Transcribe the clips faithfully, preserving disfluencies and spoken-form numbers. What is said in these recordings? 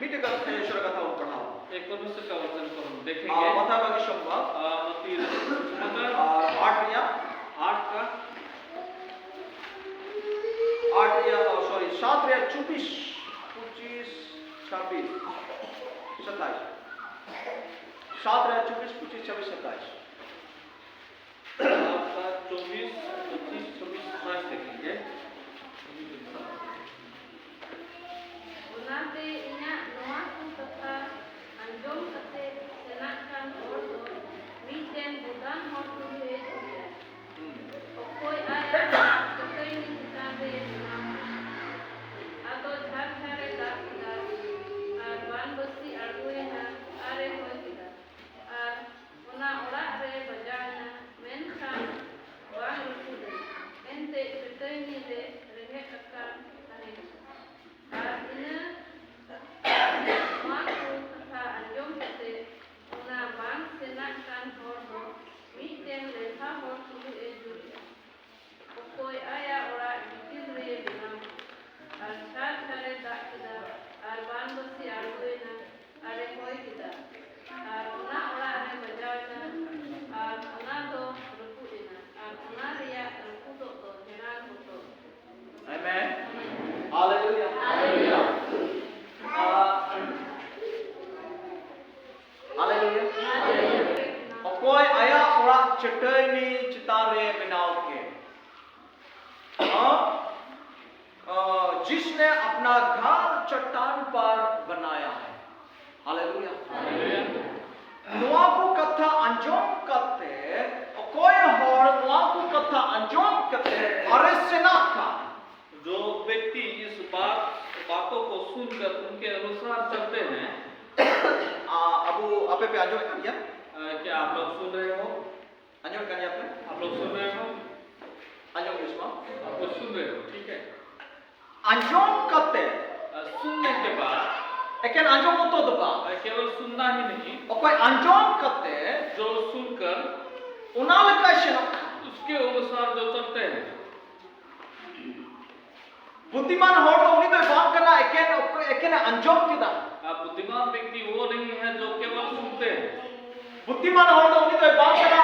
ᱢᱤᱫᱴᱮᱡ ᱠᱟᱛᱷᱟ, ᱮ, ᱥᱚᱨᱟ ᱠᱟᱛᱷᱟ ᱵᱚᱱ ᱯᱟᱲᱦᱟᱣᱟ᱾ एक परमेश्वर का वचन को हम ᱟᱨ देखेंगे। ᱢᱟᱛᱷᱟᱭ ᱵᱷᱟᱜᱮ ᱥᱚᱢᱵᱟᱫ आ, मत्ती सुसमाचार ᱟᱨ ᱟᱴ ᱨᱮᱭᱟᱜ आठ का ᱟᱴ ᱨᱮᱭᱟᱜ, ᱚ, ᱥᱚᱨᱤ, ᱥᱟᱛ ᱨᱮᱭᱟᱜ ᱪᱚᱵᱵᱤᱥ, ᱯᱚᱸᱪᱤᱥ, ᱪᱷᱟᱵᱵᱤᱥ, ᱥᱟᱛᱟᱭᱤᱥ᱾ ᱥᱟᱛ ᱨᱮᱭᱟᱜ ᱪᱚᱵᱵᱤᱥ, ᱯᱚᱸᱪᱤᱥ, ᱪᱷᱟᱵᱵᱤᱥ, ᱥᱟᱛᱟᱭᱤᱥ᱾ आपका चौबीस, पच्चीस, छब्बीस, सत्ताईस देखेंगे। ᱚᱱᱟᱛᱮ ᱤᱧᱟᱜ ᱱᱚᱣᱟ ᱠᱚ ᱠᱟᱛᱷᱟ ᱟᱸᱡᱚᱢ ᱠᱟᱛᱮ ᱥᱮᱱᱟᱜ ᱠᱟᱱ ᱦᱚᱲ ᱫᱚ ᱢᱤᱫᱴᱮᱱ ᱵᱚᱫᱟᱱ ᱦᱚᱲ ᱛᱩᱞᱩᱡ ᱮ ᱡᱩᱛᱟ᱾ ᱚᱠᱚᱭ ᱟᱭᱟᱜ ᱪᱟᱹᱴᱟᱹᱭᱱᱤ ᱪᱮᱛᱟᱱ ᱨᱮ ᱵᱮᱱᱟᱣ ᱠᱟᱱᱟ᱾ ᱟᱫᱚ ᱡᱷᱟᱨ ᱡᱷᱟᱨ ᱮ ᱫᱟᱜ ᱠᱮᱫᱟ, ᱟᱨ ᱵᱟᱱ ᱵᱟᱹᱥᱤ ᱟᱬᱜᱚᱭᱮᱱᱟ, ᱟᱨ ᱮ ᱦᱚᱭ ᱠᱮᱫᱟ, ᱟᱨ ᱚᱱᱟ ᱚᱲᱟᱜ ᱨᱮ ᱵᱟᱡᱟᱣᱮᱱᱟ, ᱢᱮᱱᱠᱷᱟᱱ ᱵᱟᱝ ᱨᱟᱹᱯᱩᱫ ᱮᱱᱟ, ᱮᱱᱛᱮ ᱪᱟᱹᱴᱟᱹᱭᱱᱤ ᱨᱮ ᱨᱮᱦᱮᱫ ᱟᱠᱟᱱ ᱛᱟᱦᱮᱸ ᱠᱟᱱᱟ᱾ ᱟᱨ ᱤᱱᱟᱹ ᱱᱚᱣᱟ ᱠᱚ ᱠᱟᱛᱷᱟ ᱟᱸᱡᱚᱢ ᱠᱟᱛᱮ ᱚᱱᱟ ᱵᱟᱝ ᱥᱮᱱᱟᱜ ᱠᱟᱱ ᱦᱚᱲ ᱫᱚ ᱢᱤᱫᱴᱮᱱ ᱞᱮᱞᱦᱟ ᱦᱚᱲ ᱛᱩᱞᱩᱡ ᱮ ᱡᱩᱨᱤᱜᱼᱟ, ᱚᱠᱚᱭ ᱟᱭᱟᱜ ᱚᱲᱟᱜ ᱜᱤᱛᱤᱞ ᱨᱮᱭ ᱵᱮᱱᱟᱣᱟ᱾ ᱟᱨ ᱪᱷᱟᱨ ᱪᱷᱟᱨᱮ ᱫᱟᱜ ᱠᱮᱫᱟ, ᱟᱨ ᱵᱟᱱ ᱵᱟᱹᱥᱤ ᱟᱬᱜᱚᱭᱮᱱᱟ, ᱟᱨᱮ ᱦᱚᱭ ᱠᱮᱫᱟ, ᱟᱨ ᱚᱱᱟ ᱚᱲᱟᱜ ᱨᱮ ᱵᱟᱡᱟᱣᱮᱱᱟ, ᱟᱨ ᱚᱱᱟ ᱫᱚ ᱨᱟᱹᱯᱩᱫ ᱮᱱᱟ, ᱟᱨ ᱚᱱᱟ ᱨᱮᱭᱟᱜ ᱨᱟᱹᱯᱩᱫᱚᱜ ᱫᱚ ᱦᱮᱲᱟᱝ ᱵᱚᱛᱚᱨ᱾ Amen. Hallelujah. Hallelujah. ᱦᱟᱞᱮᱞᱩᱭᱟ᱾ ᱚᱠᱚᱭ ᱟᱭᱟᱜ ᱚᱲᱟᱜ ᱪᱟᱹᱴᱟᱹᱭᱱᱤ ᱪᱮᱛᱟᱱ ᱨᱮ ᱵᱮᱱᱟᱣ ᱠᱮᱫ᱾ हाँ? अ, जिसने अपना घर चट्टान पर बनाया है। हालेलुया। ᱱᱚᱣᱟ ᱠᱚ ᱠᱟᱛᱷᱟ ᱟᱸᱡᱚᱢ ᱠᱟᱛᱮ, ᱚᱠᱚᱭ ᱦᱚᱲ ᱱᱚᱣᱟ ᱠᱚ ᱠᱟᱛᱷᱟ ᱟᱸᱡᱚᱢ ᱠᱟᱛᱮ ᱟᱨᱮ ᱥᱮᱱᱟᱜ ᱠᱟᱱ, जो व्यक्ति इस बात बातों को सुनकर उनके अनुसार चलते हैं। ᱟ, ᱟᱵᱚ, ᱟᱯᱮ ᱯᱮ ᱟᱸᱡᱚᱢᱮᱫ ᱠᱟᱱ ᱜᱮᱭᱟ? अ, क्या आप लोग सुन रहे हो? ᱟᱸᱡᱚᱢᱮᱫ ᱠᱟᱱ ᱜᱮᱭᱟ ᱯᱮ? आप लोग सुन रहे हो? ᱟᱸᱡᱚᱢ ᱜᱮ ᱥᱮ ᱵᱟᱝ? आप लोग सुन रहे हो, ठीक है। ᱟᱸᱡᱚᱢ ᱠᱟᱛᱮ, अ, सुनने के बाद ᱮᱠᱮᱱ ᱟᱸᱡᱚᱢ ᱢᱚᱛᱚ ᱫᱚ ᱵᱟᱝ, अ, केवल सुनना ही नहीं, ᱚᱠᱚᱭ ᱟᱸᱡᱚᱢ ᱠᱟᱛᱮ जो सुनकर ᱚᱱᱟ ᱞᱮᱠᱟᱭ ᱥᱮᱱᱚᱜ ᱠᱷᱟᱱ, उसके अनुसार जो चलते हैं, ᱵᱩᱫᱽᱫᱷᱤᱢᱟᱱ ᱦᱚᱲ ᱫᱚ ᱩᱱᱤ ᱫᱚᱭ ᱵᱟᱝ ᱠᱟᱱᱟ ᱮᱠᱮᱱ, ᱮᱠᱮᱱᱮ ᱟᱸᱡᱚᱢ ᱠᱮᱫᱟ᱾ बुद्धिमान व्यक्ति वो नहीं है जो केवल सुनते हैं। ᱵᱩᱫᱽᱫᱷᱤᱢᱟᱱ ᱦᱚᱲ ᱫᱚ ᱩᱱᱤ ᱫᱚᱭ ᱵᱟᱝ ᱠᱟᱱᱟ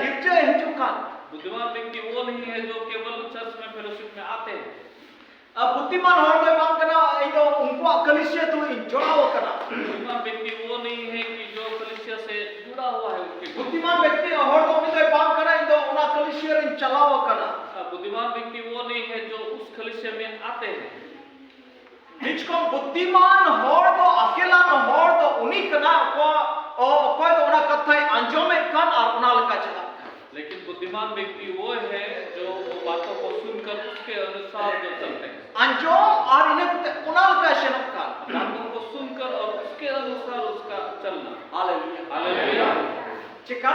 ᱜᱤᱨᱡᱟᱹᱭ ᱦᱤᱡᱩᱜ ᱠᱟᱱ᱾ बुद्धिमान व्यक्ति वो नहीं है जो केवल चर्च में, फेलोशिप में आते हैं। ᱟᱨ ᱵᱩᱫᱽᱫᱷᱤᱢᱟᱱ ᱦᱚᱲ ᱫᱚᱭ ᱵᱟᱝ ᱠᱟᱱᱟ ᱤᱧ ᱫᱚ ᱩᱱᱠᱩᱣᱟᱜ ᱠᱟᱹᱞᱤᱥᱤᱭᱟᱹ ᱛᱩᱞᱩᱡ ᱤᱧ ᱡᱚᱲᱟᱣ ᱟᱠᱟᱱᱟ᱾ बुद्धिमान व्यक्ति वो नहीं है कि जो कलीसिया से जुड़ा हुआ है उसके। ᱵᱩᱫᱽᱫᱷᱤᱢᱟᱱ ᱵᱮᱠᱛᱤ ᱦᱚᱲ ᱫᱚ ᱩᱱᱤ ᱫᱚᱭ ᱵᱟᱝ ᱠᱟᱱᱟ ᱤᱧ ᱫᱚ ᱚᱱᱟ ᱠᱟᱹᱞᱤᱥᱤᱭᱟᱹ ᱨᱤᱧ ᱪᱟᱞᱟᱣ ᱟᱠᱟᱱᱟ᱾ बुद्धिमान व्यक्ति वो नहीं है जो उस कलीसिया में आते हैं। ᱱᱤᱡᱠᱚᱢ ᱵᱩᱫᱽᱫᱷᱤᱢᱟᱱ ᱦᱚᱲ ᱫᱚ ᱟᱠᱮᱞᱟᱱ ᱦᱚᱲ ᱫᱚ ᱩᱱᱤ ᱠᱟᱱᱟ ᱚᱠᱚᱭ ᱚᱠᱚᱭ ᱫᱚ ᱚᱱᱟ ᱠᱟᱛᱷᱟᱭ ᱟᱸᱡᱚᱢᱮᱫ ᱠᱟᱱ ᱟᱨ ᱚᱱᱟ ᱞᱮᱠᱟ ᱪᱟᱞᱟᱜ ᱠᱟᱱ᱾ लेकिन बुद्धिमान व्यक्ति वो है जो वो बातों को सुनकर उसके अनुसार जो चलते हैं। ᱟᱸᱡᱚᱢ ᱟᱨ ᱤᱱᱟᱹ ᱠᱟᱛᱮ ᱚᱱᱟ ᱞᱮᱠᱟᱭ ᱥᱮᱱᱚᱜ ᱠᱟᱱ᱾ बातों को सुनकर और उसके अनुसार उसका चलना। ᱦᱟᱞᱮᱞᱩᱭᱟ᱾ हालेलुया। ᱪᱮᱠᱟ?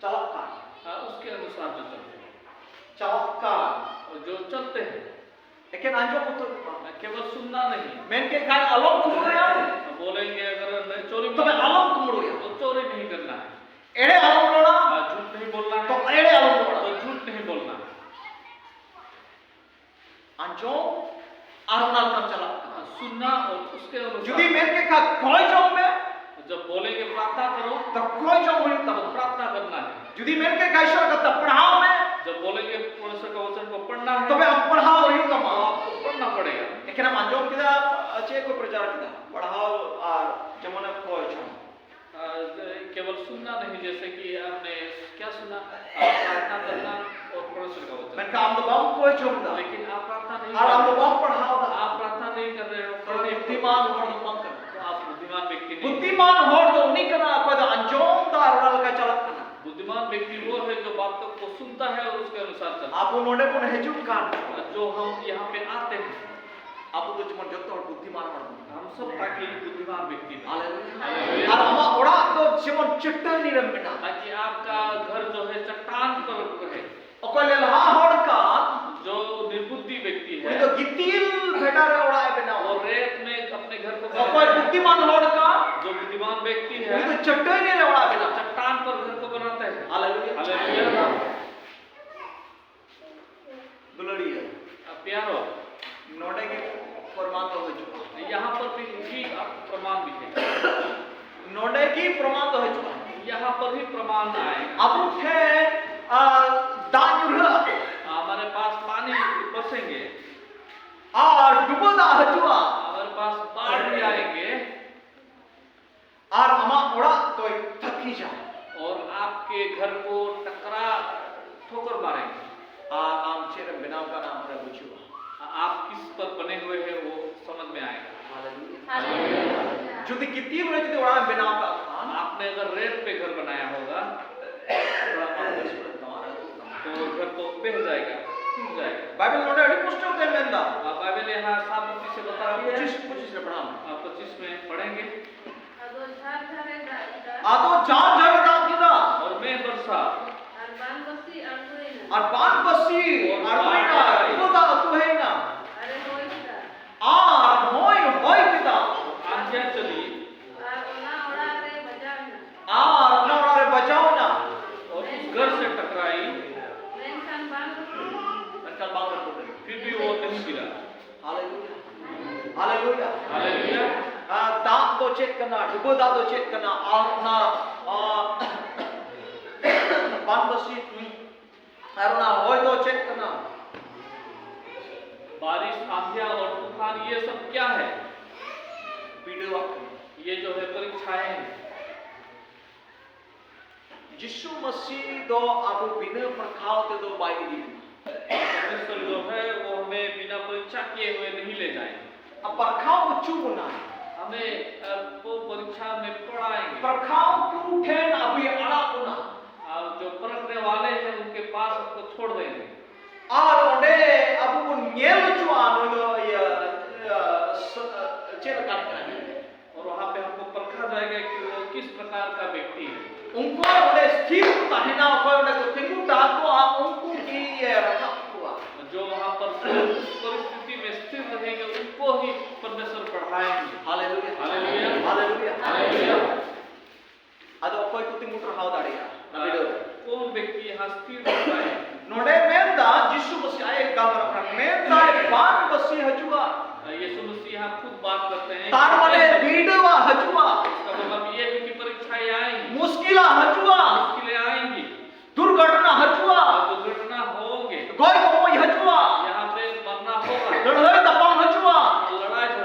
ᱪᱟᱞᱟᱜ ᱠᱟᱱ᱾ हाँ, उसके अनुसार जो चलते हैं। ᱪᱟᱞᱟᱜ ᱠᱟᱱ᱾ और जो चलते हैं। ᱮᱠᱮᱱ ᱟᱸᱡᱚᱢ ᱩᱛᱟᱹᱨ ᱫᱚ ᱵᱟᱝ᱾ केवल सुनना नहीं। ᱢᱮᱱ ᱠᱮᱫ ᱠᱷᱟᱱ ᱟᱞᱚᱢ ᱠᱩᱢᱲᱩᱭᱟ᱾ बोलेंगे अगर नहीं चोरी ᱛᱚᱵᱮ ᱟᱞᱚᱢ ᱠᱩᱢᱲᱩᱭᱟ᱾ तो चोरी नहीं करना है। ᱮᱲᱮ ᱟᱞᱚᱢ ᱨᱚᱲᱟ᱾ हाँ, झूठ नहीं बोलना ᱛᱚ है। ᱮᱲᱮ ᱟᱞᱚᱢ ᱨᱚᱲᱟ᱾ तो झूठ नहीं बोलना है। ᱟᱸᱡᱚᱢ ᱟᱨ ᱚᱱᱟ ᱞᱮᱠᱟᱢ ᱪᱟᱞᱟᱜ ᱠᱟᱱᱟ᱾ हाँ, सुनना और उसके अनुसार। ᱡᱩᱫᱤ ᱢᱮᱱ ᱠᱮᱫ ᱠᱷᱟᱱ ᱠᱚᱭ ᱡᱚᱝ ᱢᱮ, जब बोलेंगे प्रार्थना करो, ᱛᱚ ᱠᱚᱭ ᱡᱚᱝ ᱦᱩᱭᱩᱜ तो ᱛᱟᱢᱟ᱾ प्रार्थना करना है। ᱡᱩᱫᱤ ᱢᱮᱱ ᱠᱮᱫ ᱠᱷᱟᱱ ᱤᱥᱚᱨ ᱠᱟᱛᱷᱟ ᱯᱟᱲᱦᱟᱣ ᱢᱮ, जब बोलेंगे परमेश्वर का वचन को पढ़ना है, ᱛᱚᱵᱮ ᱟᱢ ᱯᱟᱲᱦᱟᱣ ᱦᱩᱭᱩᱜ ᱛᱟᱢᱟ᱾ तो पढ़ना पड़ेगा। ᱮᱠᱷᱮᱱ ᱟᱸᱡᱚᱢ ᱠᱮᱫᱟ ᱪᱮᱫ ᱠᱚ ᱯᱨᱚᱪᱟᱨ ᱠᱮᱫᱟ? ᱯᱟᱲᱦᱟᱣ ᱟᱨ ᱡᱮᱢᱚᱱ ᱠᱚᱭ ᱡᱚᱝ᱾ आ, केवल सुनना नहीं, जैसे कि आपने क्या सुना? आप प्रार्थना करना और परमेश्वर का वचन। ᱢᱮᱱᱠᱷᱟᱱ ᱟᱢ ᱫᱚ ᱵᱟᱢ ᱠᱚᱭ ᱡᱚᱝ ᱫᱟ᱾ लेकिन आप प्रार्थना नहीं ᱟᱨ ᱟᱢ ᱫᱚ कर रहे। ᱵᱟᱢ ᱯᱟᱲᱦᱟᱣ ᱫᱟ᱾ आप प्रार्थना नहीं कर रहे हो, ᱛᱚᱵᱮ पढ़ नहीं ᱵᱩᱫᱽᱫᱷᱤᱢᱟᱱ ᱦᱚᱲ ᱫᱚ ᱵᱟᱝ ᱠᱟᱱᱟ᱾ तो आप बुद्धिमान व्यक्ति नहीं। ᱵᱩᱫᱽᱫᱷᱤᱢᱟᱱ ᱦᱚᱲ ᱫᱚ ᱩᱱᱤ ᱠᱟᱱᱟ ᱚᱠᱚᱭ ᱫᱚ ᱟᱸᱡᱚᱢ ᱫᱟ ᱟᱨ ᱚᱱᱟ ᱞᱮᱠᱟ ᱪᱟᱞᱟᱜ ᱠᱟᱱᱟ᱾ बुद्धिमान व्यक्ति वो है जो बातों को सुनता है और उसके अनुसार चलता ᱟᱵᱚ ᱱᱚᱰᱮ ᱵᱚᱱ ᱦᱤᱡᱩᱜ ᱠᱟᱱ᱾ है। जो हम यहाँ पे आते हैं, ᱟᱵᱚ ᱫᱚ ᱡᱮᱢᱚᱱ ᱡᱚᱛᱚ ᱦᱚᱲ ᱵᱩᱫᱽᱫᱷᱤᱢᱟᱱ ᱦᱚᱲ ᱵᱚᱱ᱾ हम सब ताकि बुद्धिमान व्यक्ति बने। ᱦᱟᱞᱮᱞᱩᱭᱟ᱾ ᱦᱟᱞᱮᱞᱩᱭᱟ᱾ ᱟᱨ ᱟᱢᱟᱜ ᱚᱲᱟᱜ ᱫᱚ ᱡᱮᱢᱚᱱ ᱪᱟᱹᱴᱟᱹᱱᱤ ᱨᱮᱢ ᱵᱮᱱᱟᱣ᱾ ताकि आपका घर जो है चट्टान पर रहे। ᱚᱠᱚᱭ ᱞᱮᱞᱦᱟ ᱦᱚᱲ ᱠᱟᱱ, जो निर्बुद्धि व्यक्ति ᱩᱱᱤ है, ᱫᱚ ᱜᱤᱛᱤᱞ ᱵᱷᱮᱰᱟ ᱨᱮ ᱚᱲᱟᱜ ᱮ ᱵᱮᱱᱟᱣᱟ᱾ वो रेत में अपने घर को ᱚᱠᱚᱭ बनाता है। ᱵᱩᱫᱽᱫᱷᱤᱢᱟᱱ ᱦᱚᱲ ᱠᱟᱱ, जो बुद्धिमान व्यक्ति ᱩᱱᱤ ᱫᱚ है, ᱪᱟᱹᱴᱟᱹᱱᱤ ᱨᱮ ᱚᱲᱟᱜ ᱮ ᱵᱮᱱᱟᱣᱟ᱾ चट्टान पर घर को बनाता है। ᱦᱟᱞᱮᱞᱩᱭᱟ᱾ हालेलुया। ᱫᱩᱞᱟᱹᱲᱤᱭᱟᱹ, अब प्यारो, ᱜᱮ ᱯᱨᱚᱢᱟᱱ ᱫᱚ ᱦᱤᱡᱩᱜᱼᱟ᱾ यहाँ पर ही प्रमाण आएगा। ᱟᱵᱚ ᱴᱷᱮᱱ ᱟᱨ ᱫᱟᱜ ᱧᱩᱨᱦᱟᱹᱜᱼᱟ᱾ हमारे पास पानी बरसेंगे। ᱟᱨ ᱰᱩᱵᱟᱹ ᱫᱟᱜ ᱦᱤᱡᱩᱜᱼᱟ᱾ हमारे पास बाढ़ भी आएंगे। ᱟᱨ ᱟᱢᱟᱜ ᱚᱲᱟᱜ ᱫᱚᱭ ᱛᱷᱟᱹᱠᱤᱡᱟ᱾ और आपके घर को टकरा ठोकर मारेंगे। ᱟᱨ ᱟᱢ ᱪᱮᱫ ᱮᱢ ᱵᱮᱱᱟᱣ ᱠᱟᱱᱟ ᱚᱸᱰᱮ ᱵᱩᱡᱷᱟᱹᱜᱼᱟ᱾ आप किस पर बने हुए हैं वो समझ में आएगा। ᱦᱟᱞᱮᱞᱩᱭᱟ। ᱦᱟᱞᱮᱞᱩᱭᱟ। ᱡᱩᱫᱤ ᱜᱤᱛᱤᱞ ᱨᱮ ᱡᱩᱫᱤ ᱚᱲᱟᱜ ᱮᱢ ᱵᱮᱱᱟᱣ ᱠᱟᱜ ᱠᱷᱟᱱ, आपने अगर रेत पे घर बनाया होगा, ᱚᱲᱟᱜ ᱢᱟ ᱵᱮᱥ ᱵᱟᱹᱲᱤᱡ ᱛᱟᱢᱟ, ᱨᱟᱹᱯᱩᱫ ᱛᱟᱢᱟ। तो घर तो बह जाएगा, टूट जाएगा। ᱵᱟᱭᱵᱮᱞ ᱱᱚᱰᱮ ᱟᱹᱰᱤ ᱯᱩᱥᱴᱟᱹᱣ ᱛᱮ ᱢᱮᱱᱫᱟ। और बाइबल यहाँ साफ रीति से बताती है। ᱯᱚᱸᱪᱤᱥ, ᱯᱚᱸᱪᱤᱥ ᱨᱮ ᱯᱟᱲᱦᱟᱣ ᱢᱮ। ᱟᱨ ᱯᱚᱸᱪᱤᱥ ᱢᱮ ᱯᱟᱲᱷᱮᱸᱜᱮ। ᱟᱫᱚ ᱡᱷᱟᱨ ᱡᱷᱟᱨᱮ ᱫᱟᱜ ᱠᱮᱫᱟ᱾ ᱟᱫᱚ ᱡᱷᱟᱨ ᱡᱷᱟᱨᱮ ᱫᱟᱜ ᱠᱮᱫᱟ᱾ और मेघ बरसा। ᱟᱨ ᱵᱟᱱ ᱵᱟᱹᱥᱤ ᱟᱬᱜᱚᱭᱮᱱᱟ᱾ ᱟᱨ ᱵᱟᱱ ᱵᱟᱹᱥᱤ ᱟᱬᱜᱚᱭᱮᱱᱟ, ᱰᱩᱵᱟᱹ ᱫᱟᱜ ᱟᱹᱛᱩ ᱦᱮᱡ ᱮᱱᱟ᱾ ᱟᱨᱮ ᱦᱚᱭ ᱠᱮᱫᱟ᱾ ᱟᱨ ᱦᱚᱭ ᱦᱚᱭ ᱠᱮᱫᱟ᱾ आंधियां चली। ᱟᱨ ᱚᱱᱟ ᱚᱲᱟᱜ ᱨᱮ ᱵᱟᱡᱟᱣ ᱮᱱᱟ᱾ ᱟᱨ ᱚᱱᱟ ᱚᱲᱟᱜ ᱨᱮ ᱵᱟᱡᱟᱣ ᱮᱱᱟ᱾ और उस घर से टकराई। ᱢᱮᱱᱠᱷᱟᱱ ᱵᱟᱝ ᱨᱟᱹᱯᱩᱫ ᱮᱱᱟ᱾ ᱢᱮᱱᱠᱷᱟᱱ ᱵᱟᱝ ᱨᱟᱹᱯᱩᱫ ᱮᱱᱟ᱾ फिर भी वो नहीं गिरा। ᱦᱟᱞᱮᱞᱩᱭᱟ᱾ ᱦᱟᱞᱮᱞᱩᱭᱟ᱾ ᱦᱟᱞᱮᱞᱩᱭᱟ᱾ ᱟᱨ ᱫᱟᱜ ᱫᱚ ᱪᱮᱫ ᱠᱟᱱᱟ? ᱰᱩᱵᱟᱹ ᱫᱟᱜ ᱫᱚ ᱪᱮᱫ ᱠᱟᱱᱟ? ᱟᱨ ᱚᱱᱟ, ᱟᱨ ᱵᱟᱱ ᱵᱟᱹᱥᱤ, ᱟᱨ ᱚᱱᱟ ᱦᱚᱭ ᱫᱚ ᱪᱮᱫ ᱠᱟᱱᱟ? बारिश, आंधियां और तूफान, ये सब क्या है? ᱵᱤᱰᱟᱹᱣᱟᱜ ᱠᱟᱱᱟ। ये जो है परीक्षाएं हैं। ᱡᱤᱥᱩ ᱢᱟᱹᱥᱤ ᱫᱚ ᱟᱵᱚ ᱵᱤᱱᱟᱹ ᱯᱟᱨᱠᱷᱟᱣ ᱛᱮᱫᱚ ᱵᱟᱭ ᱤᱫᱤ ᱵᱚᱱᱟ। परमेश्वर जो है वो हमें बिना परीक्षा किए हुए नहीं ले जाएंगे। ᱟᱨ ᱯᱟᱨᱠᱷᱟᱣ ᱦᱚᱪᱚ ᱵᱚᱱᱟ। हमें अ, वो परीक्षा में पड़ाएंगे। ᱯᱟᱨᱠᱷᱟᱣ ᱠᱚ ᱴᱷᱮᱱ ᱟᱵᱚᱭ ᱟᱲᱟᱜ ᱵᱚᱱᱟ। और जो परखने वाले हैं उनके पास हमको छोड़ देंगे। ᱟᱨ ᱚᱸᱰᱮ ᱟᱵᱚ ᱵᱚᱱ ᱧᱮᱞ ᱦᱚᱪᱚᱜᱼᱟ ᱱᱩᱭ ᱫᱚ ᱤᱭᱟᱹ, ᱤᱭᱟᱹ, ᱥ-, ᱪᱮᱫ ᱞᱮᱠᱟᱱ ᱠᱟᱱᱟᱭ ᱢᱮᱱᱛᱮ। और वहाँ पे हमको परखा जाएगा कि वो किस प्रकार का व्यक्ति है। ᱩᱱᱠᱩ ᱚᱸᱰᱮ ᱛᱷᱤᱨ ᱠᱚ ᱛᱟᱦᱮᱱᱟ, ᱚᱠᱚᱭ ᱚᱸᱰᱮ ᱠᱚ ᱛᱤᱸᱜᱩ ᱴᱟᱦᱟᱠᱚᱜᱼᱟ, ᱩᱱᱠᱩ ᱜᱮ ᱨᱟᱠᱟᱵ ᱠᱚᱣᱟ। जो वहाँ पर उस परिस्थिति में स्थिर रहेंगे उनको ही परमेश्वर बढ़ाएंगे। ᱦᱟᱞᱮᱞᱩᱭᱟ। ᱦᱟᱞᱮᱞᱩᱭᱟ। ᱦᱟᱞᱮᱞᱩᱭᱟ। ᱦᱟᱞᱮᱞᱩᱭᱟ। ᱟᱫᱚ ᱚᱠᱚᱭ ᱠᱚ ᱛᱤᱸᱜᱩ ᱴᱟᱨᱦᱟᱣ ᱫᱟᱲᱮᱭᱟᱜᱼᱟ ᱚᱱᱟ ᱵᱤᱰᱟᱹᱣ ᱨᱮ? कौन व्यक्ति यहाँ स्थिर रहता है? ᱱᱚᱰᱮ ᱢᱮᱱᱫᱟ, ᱡᱤᱥᱩ ᱢᱟᱹᱥᱤ ᱟᱡ ᱮ ᱜᱟᱞᱢᱟᱨᱟᱜ ᱠᱟᱱᱟ, ᱢᱮᱱᱫᱟᱭ ᱵᱟᱱ ᱵᱟᱹᱥᱤ ᱦᱤᱡᱩᱜᱼᱟ᱾ यीशु मसीह यहाँ खुद बात करते हैं। ᱛᱟᱨ ᱢᱟᱱᱮ ᱵᱤᱰᱟᱹᱣᱟ ᱦᱤᱡᱩᱜᱼᱟ᱾ इसका मतलब ये है कि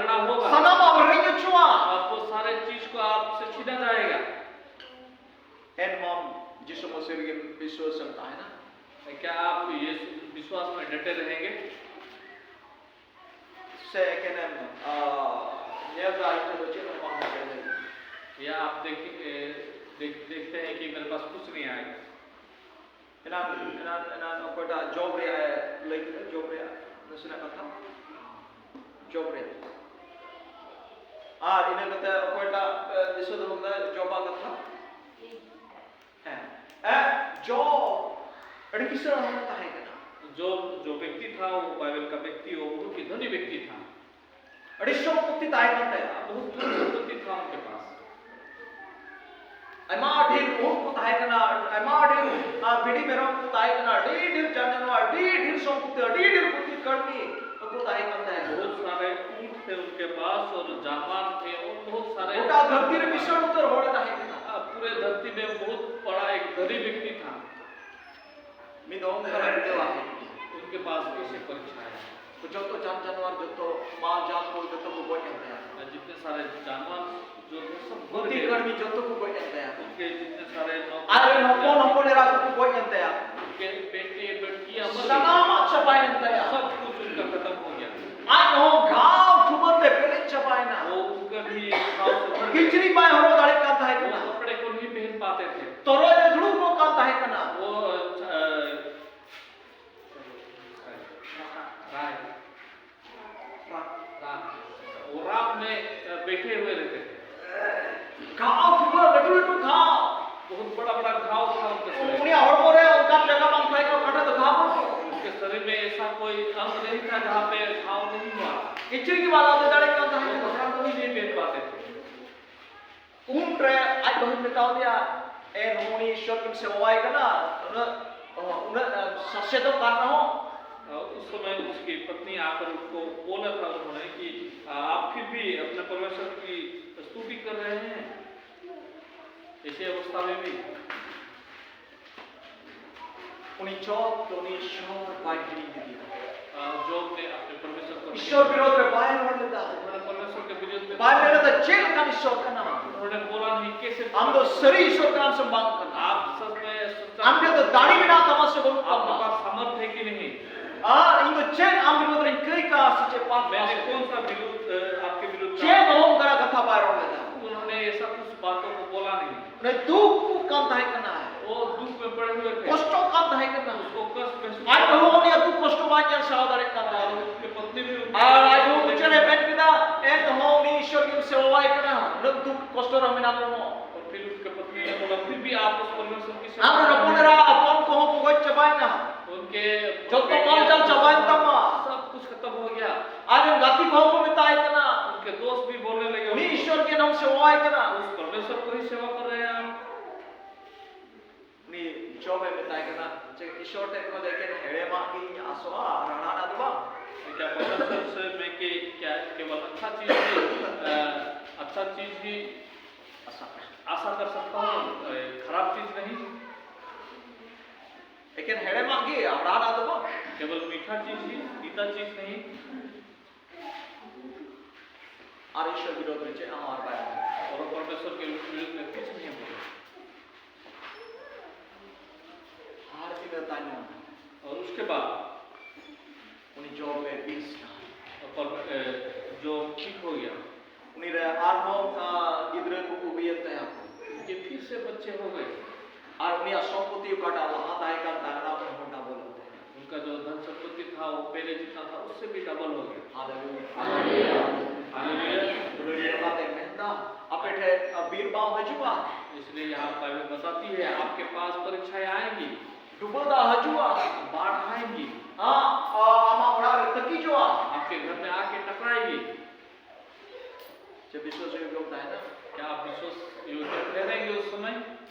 रहते रहेंगे। ᱥᱮ ᱮᱠᱮᱱᱮᱢ, ᱟ, ᱧᱮᱞ ᱫᱟ ᱤᱧ ᱴᱷᱮᱱ ᱫᱚ ᱪᱮᱫ ᱦᱚᱸ ᱵᱟᱝ ᱦᱮᱡ ᱞᱮᱱᱟ? या आप देख, ए, देख, देखते हैं कि मेरे पास कुछ नहीं आएगा। ᱮᱱᱟᱱ, ᱮᱱᱟᱱ, ᱮᱱᱟᱱ ᱚᱠᱚᱭᱴᱟᱜ ᱡᱚᱵ ᱨᱮᱭᱟᱜ ᱮ ᱞᱟᱹᱭ ᱠᱮᱫᱟ, ᱡᱚᱵ ᱨᱮᱭᱟᱜ ᱱᱟᱥᱮᱱᱟᱜ ᱠᱟᱛᱷᱟ, ᱡᱚᱵ ᱨᱮᱭᱟᱜ᱾ ᱟᱨ ᱤᱱᱟᱹ ᱠᱟᱛᱮ ᱚᱠᱚᱭᱴᱟᱜ, ᱮ, ᱫᱤᱥᱟᱹ ᱫᱚᱦᱚ ᱠᱮᱫᱟ ᱡᱚᱵᱟᱜ ᱠᱟᱛᱷᱟ? ᱦᱮᱸ᱾ ᱮ, ᱡᱚᱵ ᱟᱹᱰᱤ ᱠᱤᱥᱟᱹᱬ ᱦᱚᱲ ᱮ ᱛᱟᱦᱮᱸ ᱠᱟᱱᱟ᱾ जो, जो व्यक्ति था, वो बाइबल का व्यक्ति, वो बहुत ही धनी व्यक्ति था। ᱟᱹᱰᱤ ᱥᱚᱢᱯᱚᱛᱤ ᱛᱟᱦᱮᱸ ᱠᱟᱱ ᱛᱟᱭᱟ᱾ बहुत धन संपत्ति था उनके पास। ᱟᱭᱢᱟ ᱰᱷᱮᱨ ᱩᱱᱠᱩ ᱛᱟᱦᱮᱸ ᱠᱟᱱᱟ, ᱟᱭᱢᱟ ᱰᱷᱮᱨ, ᱟ, ᱵᱷᱤᱰᱤ ᱢᱮᱨᱚᱢ ᱠᱚ ᱛᱟᱦᱮᱸ ᱠᱟᱱᱟ, ᱟᱹᱰᱤ ᱰᱷᱮᱨ ᱡᱟᱱᱣᱟᱨ, ᱟᱹᱰᱤ ᱰᱷᱮᱨ ᱥᱚᱢᱯᱚᱛᱤ, ᱟᱹᱰᱤ ᱰᱷᱮᱨ ᱵᱩᱫᱽᱫᱷᱤ ᱠᱟᱹᱲᱢᱤ ᱩᱱᱠᱩ ᱛᱟᱦᱮᱸ ᱠᱟᱱ ᱛᱟᱦᱮᱸ᱾ बहुत सारे ऊंट थे उनके पास और जानवर थे और बहुत सारे ᱜᱚᱴᱟ ᱫᱷᱟᱹᱨᱛᱤ ᱨᱮ ᱠᱤᱥᱟᱹᱬ ᱩᱛᱟᱹᱨ ᱦᱚᱲ ᱮ ᱛᱟᱦᱮᱸ ᱠᱟᱱᱟ᱾ ᱟ, पूरे धरती में बहुत बड़ा एक धनी व्यक्ति था। ᱢᱤᱫ ᱫᱚᱢ ᱠᱷᱟᱱ ᱟᱹᱰᱤ ᱰᱷᱮᱨ ᱟᱭ᱾ उनके पास कैसे परीक्षा है? ᱡᱚᱛᱚ ᱡᱟᱱ ᱡᱟᱱᱣᱟᱨ, ᱡᱚᱛᱚ ᱢᱟᱞ ᱡᱟᱞ ᱠᱚ ᱡᱚᱛᱚ ᱠᱚ ᱜᱚᱡ ᱮᱱ ᱛᱟᱭᱟ᱾ जितने सारे जानवर जो थे सब मर ᱵᱩᱫᱽᱫᱷᱤ गए। ᱠᱟᱹᱲᱢᱤ ᱡᱚᱛᱚ ᱠᱚ ᱜᱚᱡ ᱮᱱ ᱛᱟᱭᱟ᱾ उनके जितने सारे नौकर ᱟᱡ ᱨᱮᱱ ᱦᱚᱯᱚᱱ ᱦᱚᱯᱚᱱ ᱮᱨᱟ ᱠᱚ ᱠᱚ ᱜᱚᱡ ᱮᱱ ᱛᱟᱭᱟ᱾ उनके बेटे बेटियां मर गई। ᱥᱟᱱᱟᱢᱟᱜ ᱪᱟᱵᱟᱭᱮᱱ ᱛᱟᱭᱟ᱾ सब कुछ उनका खत्म हो गया। ᱟᱡ ᱦᱚᱸ ᱜᱷᱟᱣ ᱴᱷᱩᱢᱟᱹ ᱛᱮ ᱯᱮᱨᱮᱡ ᱪᱟᱵᱟᱭᱮᱱᱟ᱾ वो उनका भी घाव से भर गया। ᱠᱤᱪᱨᱤᱡ ᱵᱟᱭ ᱦᱚᱨᱚᱜ ᱫᱟᱲᱮᱭᱟᱜ ᱠᱟᱱ ᱛᱟᱦᱮᱸ वो ᱠᱟᱱᱟ᱾ कपड़े को नहीं पहन पाते थे। ᱛᱚᱨᱚᱡ ᱨᱮ ᱫᱩᱲᱩᱵ ᱠᱚᱜ ᱠᱟᱱ ᱛᱟᱦᱮᱸ ᱠᱟᱱᱟ᱾ वो, अ, राय। राम। वो राम में, अ, बैठे हुए रहते थे। ᱜᱷᱟᱣ ᱴᱷᱩᱢᱟᱹ ᱞᱟᱹᱴᱩ ᱞᱟᱹᱴᱩ ᱜᱷᱟᱣ᱾ बहुत बड़ा बड़ा घाव था उनके शरीर में। ᱩᱱᱤᱭᱟᱜ ᱦᱚᱲᱢᱚ ᱨᱮ ᱚᱱᱠᱟᱱ ᱡᱟᱭᱜᱟ ᱵᱟᱝ ᱛᱟᱦᱮᱸ ᱠᱟᱱᱟ, ᱚᱠᱟᱴᱷᱮᱱ ᱫᱚ ᱜᱷᱟᱣ ᱵᱟᱹᱱᱩᱜᱼᱟ᱾ उनके शरीर में ऐसा कोई अंग नहीं था जहाँ पे घाव नहीं हुआ। ᱠᱤᱪᱨᱤᱡ ᱜᱮ ᱵᱟᱭ ᱞᱟᱫᱮ ᱫᱟᱲᱮᱭᱟᱜ ᱠᱟᱱ ᱛᱟᱦᱮᱸ ᱠᱟᱱᱟ᱾ कपड़ा को ही नहीं पहन पाते थे। ᱩᱱᱨᱮ ᱟᱡ ᱵᱟᱹᱦᱩᱭ ᱢᱮᱛᱟᱣ ᱫᱮᱭᱟ, "ᱮ, ᱱᱩᱭ ᱤᱥᱚᱨ ᱜᱮᱢ ᱥᱮᱵᱟᱣᱟᱭ ᱠᱟᱱᱟ, ᱩᱱᱟᱹᱜ, ᱩᱱᱟᱹᱜ, ᱮ, ᱥᱟᱥᱮᱛᱚᱜ ᱠᱟᱱ ᱨᱮᱦᱚᱸ?" उस समय उसकी पत्नी आकर उसको बोला था उन्होंने कि, "आप फिर भी अपने परमेश्वर की स्तुति कर रहे हैं, ऐसी अवस्था में भी?" ᱩᱱᱤ ᱡᱚᱵ ᱫᱚ ᱩᱱᱤ ᱤᱥᱚᱨ ᱵᱟᱭ ᱦᱤᱲᱤᱧ ᱞᱮᱫᱮᱭᱟ᱾ ᱡᱚᱵ ᱫᱚ ᱩᱱᱤ ᱤᱥᱚᱨ ᱵᱤᱨᱳᱫᱷ ᱨᱮ ᱵᱟᱭ ᱨᱚᱲ ᱞᱮᱫᱟ᱾ ᱩᱱᱤ ᱯᱚᱨᱢᱮᱥᱚᱨ ᱠᱮ ᱵᱤᱨᱳᱫᱷ ᱢᱮ ᱵᱟᱭ ᱢᱮᱱ ᱞᱮᱫᱟ ᱪᱮᱫ ᱞᱮᱠᱟᱱ ᱤᱥᱚᱨ ᱠᱟᱱᱟ᱾ ᱩᱱᱤ ᱵᱚᱞᱟ ᱱᱤ ᱠᱮᱥᱮ ᱟᱢ ᱫᱚ ᱥᱟᱹᱨᱤ ᱤᱥᱚᱨ ᱠᱟᱱᱟᱢ ᱥᱮ ᱵᱟᱝ ᱠᱟᱱᱟ? ᱟᱢ ᱫᱚ ᱫᱟᱲᱮ ᱢᱮᱱᱟᱜ ᱛᱟᱢᱟ ᱥᱮ ᱵᱟᱹᱱᱩᱜ ᱛᱟᱢᱟ? ᱥᱟᱢᱚᱨᱛᱷ ᱦᱮ ᱠᱤ ᱱᱟᱦᱤ? ᱟᱨ ᱤᱧ ᱫᱚ ᱪᱮᱫ ᱟᱢ ᱵᱤᱨᱩᱫᱷ ᱨᱤᱧ ᱠᱟᱹᱭ ᱠᱟᱜᱼᱟ ᱥᱮ ᱪᱮᱫ ᱯᱟᱯ ᱢᱮᱱᱟᱜᱼᱟ? मैंने कौन सा विरोध, अ, आपके विरुद्ध चेत कहा? ᱪᱮᱫ ᱦᱚᱸ ᱚᱱᱠᱟᱱᱟᱜ ᱠᱟᱛᱷᱟ ᱵᱟᱭ ᱨᱚᱲ ᱞᱮᱫᱟ᱾ उन्होंने ऐसा कुछ बातों को बोला नहीं। ᱩᱱᱤ ᱫᱩᱠ ᱠᱟᱱ ᱛᱟᱦᱮᱸ ᱠᱟᱱᱟ᱾ वो दुख में पड़े हुए थे। ᱠᱚᱥᱴᱚᱜ ᱠᱟᱱ ᱛᱟᱦᱮᱸ ᱠᱟᱱᱟ᱾ उसको कष्ट महसूस ᱟᱡ ᱵᱟᱹᱦᱩ ᱩᱱᱤᱭᱟᱜ ᱫᱩᱠ ᱠᱚᱥᱴᱚ ᱵᱟᱭ ᱧᱮᱞ ᱥᱟᱦᱟᱣ ᱫᱟᱲᱮᱭᱟᱜ ᱠᱟᱱ ᱛᱟᱦᱮᱸ᱾ उसकी पत्नी भी ᱩᱱᱠᱩ ᱟᱨ ᱟᱡ ᱵᱟᱹᱦᱩ ᱢᱩᱪᱟᱹᱫ ᱨᱮ ᱢᱮᱱ ᱠᱮᱫᱟ, ᱮᱱ ᱨᱮᱦᱚᱸ ᱩᱱᱤ ᱤᱥᱚᱨ ᱜᱮᱢ ᱥᱮᱵᱟᱣᱟᱭ ᱠᱟᱱᱟ, ᱩᱱᱟᱹᱜ ᱫᱩᱠ ᱠᱚᱥᱴᱚ ᱨᱮ ᱢᱮᱱᱟᱜ ᱨᱮᱦᱚᱸ᱾ और फिर उसके पत्नी ने बोला, फिर भी आप उस परमेश्वर की सेवा ᱟᱢ ᱨᱮᱱ ᱦᱚᱯᱚᱱ ᱮᱨᱟ ᱦᱚᱯᱚᱱ ᱠᱚᱦᱚᱸ ᱠᱚ ᱜᱚᱡ ᱪᱟᱵᱟᱭᱮᱱᱟ᱾ ᱡᱚᱛᱚ ᱢᱟᱞ ᱪᱟᱞ ᱪᱟᱵᱟᱭᱮᱱ ᱛᱟᱢᱟ᱾ सब कुछ खत्म हो गया। ᱟᱡ ᱨᱮᱱ ᱜᱟᱛᱮ ᱠᱚᱦᱚᱸ ᱠᱚ ᱢᱮᱛᱟᱭ ᱠᱟᱱᱟ, उनके दोस्त भी बोलने लगे, ᱩᱱᱤ ᱤᱥᱚᱨ ᱜᱮ ᱱᱚᱢ ᱥᱮᱵᱟᱣᱟᱭ ᱠᱟᱱᱟ। उस परमेश्वर को ही सेवा कर रहे हैं आप। ᱩᱱᱤ ᱡᱚᱵᱮ ᱢᱮᱛᱟᱭ ᱠᱟᱱᱟ ᱡᱮ, ᱤᱥᱚᱨ ᱴᱷᱮᱱ ᱠᱷᱚᱱ ᱫᱚ ᱮᱠᱮᱱ ᱦᱮᱲᱮᱢᱟᱜ ᱜᱤᱧ ᱟᱥᱚᱜᱼᱟ, ᱨᱟᱲᱟᱱᱟᱜ ᱫᱚ ᱵᱟᱝ? क्या परमेश्वर से मैं के-, क्या केवल अच्छा चीज ही, अ, अच्छा चीज ही ᱟᱥᱟ ᱠᱟᱱᱟ। आशा कर सकता हूँ, अ, खराब चीज नहीं? ᱮᱠᱮᱱ ᱦᱮᱲᱮᱢᱟᱜ ᱜᱮ, ᱨᱟᱲᱟᱱᱟᱜ ᱫᱚ ᱵᱟᱝ? केवल मीठा चीज ही, तीता चीज नहीं। ᱟᱨ ᱤᱥᱚᱨ ᱵᱤᱨᱳᱫᱷ ᱨᱮ ᱪᱮᱫ ᱦᱚᱸ ᱟᱨ ᱵᱟᱭ ᱨᱚᱲᱟ᱾ और परमेश्वर के विरुद्ध में कुछ नहीं बोला। ᱟᱨ ᱤᱱᱟᱹ ᱛᱟᱭᱱᱚᱢ और उसके बाद ᱩᱱᱤ ᱡᱚᱵᱮ ᱵᱮᱥ ᱮᱱᱟ। और पर-, ए, जो ठीक हो गया। ᱩᱱᱤ ᱨᱮ ᱟᱨᱦᱚᱸ, ᱟ, ᱜᱤᱫᱽᱨᱟᱹ ᱠᱚᱠᱚ ᱦᱩᱭᱮᱱ ᱛᱟᱭᱟ ᱠᱚ। उनके फिर से बच्चे हो गए। ᱟᱨ ᱩᱱᱤᱭᱟᱜ ᱥᱚᱢᱯᱚᱛᱤ ᱚᱠᱟᱴᱟᱜ ᱞᱟᱦᱟ ᱛᱟᱦᱮᱸ ᱠᱟᱱ ᱛᱟᱭ, ᱚᱱᱟ ᱠᱷᱚᱱ ᱦᱚᱸ ᱰᱟᱵᱚᱞ ᱮᱱ ᱛᱟᱭᱟ। उनका जो धन संपत्ति था, वो पहले जितना था, उससे भी डबल हो गया। ᱦᱟᱞᱮᱞᱩᱭᱟ। ᱦᱟᱞᱮᱞᱩᱭᱟ। ᱦᱟᱞᱮᱞᱩᱭᱟ। ᱚᱱᱟᱛᱮ ᱢᱮᱱᱫᱟ, ᱟᱯᱮ ᱴᱷᱮᱱ ᱵᱤᱨ ᱵᱟᱢ ᱦᱤᱡᱩᱜᱼᱟ? इसलिए यहाँ बाइबल बताती है, आपके पास परीक्षाएं आएंगी। ᱰᱩᱵᱟᱹ ᱫᱟᱜ ᱦᱤᱡᱩᱜᱼᱟ। बाढ़ आएंगी। ᱦᱮᱸ, ᱟ-, ᱟᱢᱟᱜ ᱚᱲᱟᱜ ᱨᱮ ᱛᱟᱹᱠᱤᱡᱚᱜᱼᱟ। आपके घर में आके टकराएगी। ᱪᱮᱫ ᱵᱤᱥᱣᱟᱥ ᱡᱳᱜᱽᱭᱚ ᱛᱟᱦᱮᱱᱟ? क्या आप विश्वास योग्य ठहरेंगे उस समय?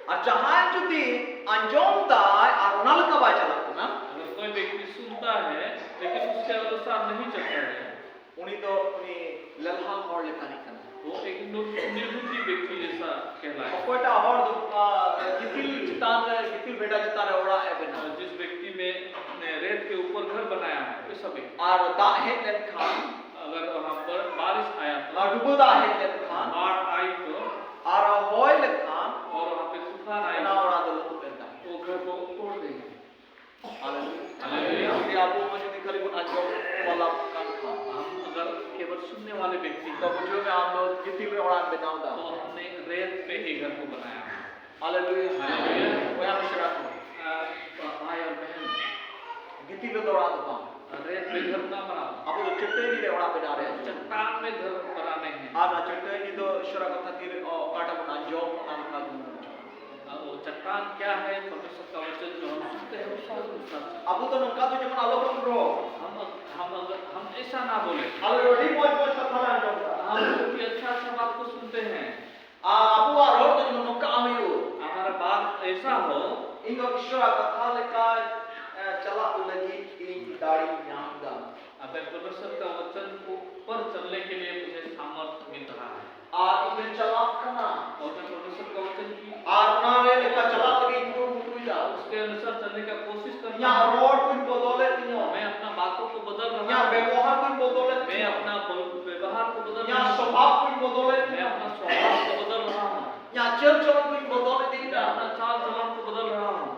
ᱟᱨ ᱡᱟᱦᱟᱸᱭ ᱡᱩᱫᱤ ᱟᱸᱡᱚᱢ ᱫᱟᱭ ᱟᱨ ᱚᱱᱟ ᱞᱮᱠᱟ ᱵᱟᱭ ᱪᱟᱞᱟᱜ ᱠᱟᱱᱟ, अगर कोई व्यक्ति सुनता है लेकिन उसके अनुसार नहीं चलता है, ᱩᱱᱤ ᱫᱚ ᱩᱱᱤ ᱞᱮᱞᱦᱟ ᱦᱚᱲ ᱞᱮᱠᱟᱱᱤᱡ ᱠᱟᱱᱟ। वो एक निर-, निर्बुद्धि व्यक्ति जैसा कहलाए। ᱚᱠᱚᱭᱴᱟᱜ ᱦᱚᱲ ᱫᱚ, ᱟ, ᱜᱤᱛᱤᱞ ᱪᱮᱛᱟᱱ ᱨᱮ, ᱜᱤᱛᱤᱞ ᱵᱮᱰᱟ ᱪᱮᱛᱟᱱ ᱨᱮ ᱚᱲᱟᱜ ᱮ ᱵᱮᱱᱟᱣᱟ। और जिस व्यक्ति में, ने रेत के ऊपर घर बनाया है, वैसा व्यक्ति। ᱟᱨ ᱫᱟᱜ ᱦᱮᱡ ᱞᱮᱱᱠᱷᱟᱱ, अगर वहाँ पर बारिश आया तो, ᱟᱨ ᱰᱩᱵᱟᱹ ᱫᱟᱜ ᱦᱮᱡ ᱞᱮᱱᱠᱷᱟᱱ, बाढ़ आई तो, ᱟᱨ ᱦᱚᱭ ᱞᱮᱠᱷᱟᱱ, और वहाँ पे तूफान आई ᱚᱱᱟ तो, ᱚᱲᱟᱜ ᱫᱚ ᱞᱟᱹᱴᱩ ᱯᱮᱱ ᱛᱟᱦᱮᱸᱱᱟ। वो घर को तोड़ देंगे। ᱱᱤᱛᱚᱜ ᱵᱩᱡᱷᱟᱹᱣ ᱢᱮ, ᱟᱢ ᱫᱚ ᱜᱤᱛᱤᱞ ᱨᱮ ᱚᱲᱟᱜ ᱮᱢ ᱵᱮᱱᱟᱣ ᱮᱫᱟ᱾ तो हमने रेत पे ही घर को बनाया। हालेलुया। हालेलुया। ᱵᱚᱭᱦᱟ ᱢᱤᱥᱨᱟ ᱠᱚ, ᱟᱨ ᱵᱷᱟᱭ ᱟᱨ ᱵᱚᱦᱮᱱ, ᱜᱤᱛᱤᱞ ᱨᱮᱫᱚ ᱚᱲᱟᱜ ᱫᱚ ᱵᱟᱝ᱾ रेत पे घर ना बनाओ। ᱟᱵᱚ ᱫᱚ ᱪᱟᱹᱴᱟᱹᱱᱤ ᱨᱮ ᱚᱲᱟᱜ ᱵᱮᱱᱟᱣ ᱨᱮᱭᱟᱜ ᱡᱚᱢ᱾ चट्टान में घर बनाने हैं। ᱟᱨ ᱚᱱᱟ ᱪᱟᱹᱴᱟᱹᱱᱤ ᱫᱚ ᱤᱥᱚᱨᱟᱜ ᱠᱟᱛᱷᱟ ᱛᱤᱨᱮ ᱚᱠᱟᱴᱟᱜ ᱵᱚᱱ ᱟᱸᱡᱚᱢ, ᱚᱱᱟ ᱞᱮᱠᱟ ᱜᱮᱵᱚᱱ ᱟᱸᱡᱚᱢᱟ᱾ और वो चट्टान क्या है? परमेश्वर का वचन जो हम सुनते हैं, उसका अनुसार चलना। ᱟᱵᱚ ᱫᱚ ᱱᱚᱝᱠᱟ ᱫᱚ ᱡᱮᱢᱚᱱ ᱟᱞᱚ ᱵᱚᱱ ᱨᱚᱲ᱾ हम, हम अगर, हम ऐसा ना बोले। ᱟᱞᱮ ᱟᱹᱰᱤ ᱢᱚᱡᱽ ᱢᱚᱡᱽ ᱠᱟᱛᱷᱟ ᱞᱮ ᱟᱸᱡᱚᱢ ᱮᱫᱟ᱾ हम बहुत ही अच्छा अच्छा बात को सुनते हैं। ᱟᱨ ᱟᱵᱚᱣᱟᱜ ᱨᱚᱲ ᱫᱚ ᱡᱮᱢᱚᱱ ᱱᱚᱝᱠᱟ ᱦᱩᱭᱩᱜ᱾ हमारा बात ऐसा हो। ᱤᱧ ᱫᱚ ᱤᱥᱚᱨᱟᱜ ᱠᱟᱛᱷᱟ ᱞᱮᱠᱟ, ᱮ, ᱪᱟᱞᱟᱜ ᱞᱟᱹᱜᱤᱫ ᱤᱧ ᱫᱟᱲᱮᱧ ᱧᱟᱢ ᱮᱫᱟ᱾ अब मैं परमेश्वर का वचन को पर चलने के लिए मुझे सामर्थ मिल रहा है। ᱟᱨ ᱤᱧ ᱫᱚᱧ ᱪᱟᱞᱟᱜ ᱠᱟᱱᱟ᱾ और मैं परमेश्वर का वचन की ᱟᱨ ᱚᱱᱟ ᱨᱮ ᱞᱮᱠᱟ ᱪᱟᱞᱟᱜ ᱞᱟᱹᱜᱤᱫ ᱤᱧ ᱠᱩᱨᱩᱢᱩᱴᱩᱭᱮᱫᱟ᱾ उसके अनुसार चलने का कोशिश करता हूँ। ᱤᱧᱟᱹᱜ ᱨᱚᱲ ᱠᱚᱧ ᱵᱚᱫᱚᱞᱮᱫ ᱛᱤᱧᱟᱹ᱾ मैं अपना बातों को बदल ᱤᱧᱟᱹᱜ रहा हूँ। ᱵᱮᱵᱚᱦᱟᱨ ᱠᱚᱧ ᱵᱚᱫᱚᱞᱮᱫ ᱛᱤᱧᱟᱹ᱾ मैं अपना बोल- व्यवहार को बदल रहा हूँ। ᱤᱧᱟᱹᱜ ᱥᱚᱵᱷᱟᱵ ᱠᱚᱧ ᱵᱚᱫᱚᱞᱮᱫ ᱛᱤᱧᱟᱹ᱾ मैं अपना स्वभाव को बदल रहा हूँ। ᱤᱧᱟᱹᱜ ᱪᱟᱞ ᱪᱚᱞᱚᱱ ᱠᱚᱧ ᱵᱚᱫᱚᱞ ᱤᱫᱤᱭᱮᱫᱟ᱾ मैं अपना चाल चलन को बदल रहा हूँ।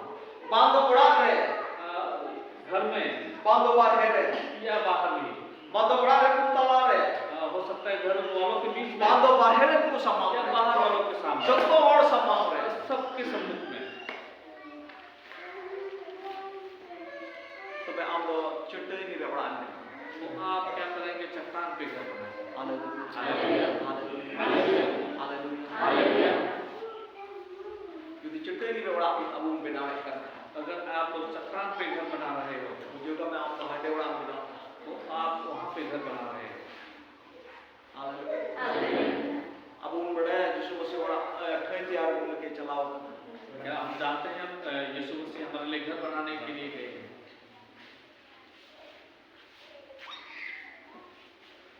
ᱵᱟᱝ ᱫᱚ ᱚᱲᱟᱜ ᱨᱮ, ᱟ, घर में ᱵᱟᱝ ᱫᱚ ᱵᱟᱨᱦᱮ ᱨᱮ, या बाहर में। ᱵᱟᱝ ᱫᱚ ᱚᱲᱟᱜ ᱨᱮ ᱠᱚ ᱛᱟᱞᱟ ᱨᱮ, ᱟ, हो सकता है घर वालों के बीच में, ᱵᱟᱝ ᱫᱚ ᱵᱟᱨᱦᱮ ᱨᱮ ᱠᱚ ᱥᱟᱢᱟᱝ ᱨᱮ, या बाहर वालों के सामने। ᱡᱚᱛᱚ ᱦᱚᱲ ᱥᱟᱢᱟᱝ ᱨᱮ। सबके सम्मुख में। ᱛᱚᱵᱮ ᱟᱢ ᱫᱚ ᱪᱟᱹᱴᱟᱹᱱᱤ ᱨᱮ ᱚᱲᱟᱜ ᱮᱢ ᱵᱮᱱᱟᱣᱟ। तो आप क्या करेंगे? चट्टान पे घर बनाएंगे। हालेलुया। हालेलुया। हालेलुया। हालेलुया। ᱡᱩᱫᱤ ᱪᱟᱹᱴᱟᱹᱱᱤ ᱨᱮ ᱚᱲᱟᱜ ᱟᱵᱚ ᱵᱚᱱ ᱵᱮᱱᱟᱣᱮᱫ ᱠᱟᱱ ᱠᱷᱟᱱ, अगर आप चट्टान पे घर बना रहे हो, ᱵᱩᱡᱷᱟᱹᱣ ᱠᱟᱜ ᱢᱮ, ᱟᱢ ᱫᱚ ᱦᱟᱸᱰᱮ ᱚᱲᱟᱜ ᱮᱢ ᱵᱮᱱᱟᱣ ᱮᱫᱟ᱾ तो आप वहाँ पे घर बना रहे हो। ᱦᱟᱞᱮᱞᱩᱭᱟ᱾ ᱟᱵᱚ ᱵᱚᱱ ᱵᱟᱰᱟᱭᱟ ᱡᱤᱥᱩ ᱢᱟᱹᱥᱤ ᱚᱲᱟᱜ, ᱮ, ᱴᱷᱟᱹᱭ ᱛᱮᱭᱟᱨ ᱟᱹᱜᱩ ᱞᱟᱹᱜᱤᱫ ᱪᱟᱞᱟᱣ ᱟᱠᱟᱱᱟ᱾ क्या हम जानते हैं, अ, यीशु मसीह हमारे लिए घर बनाने के लिए गए हैं?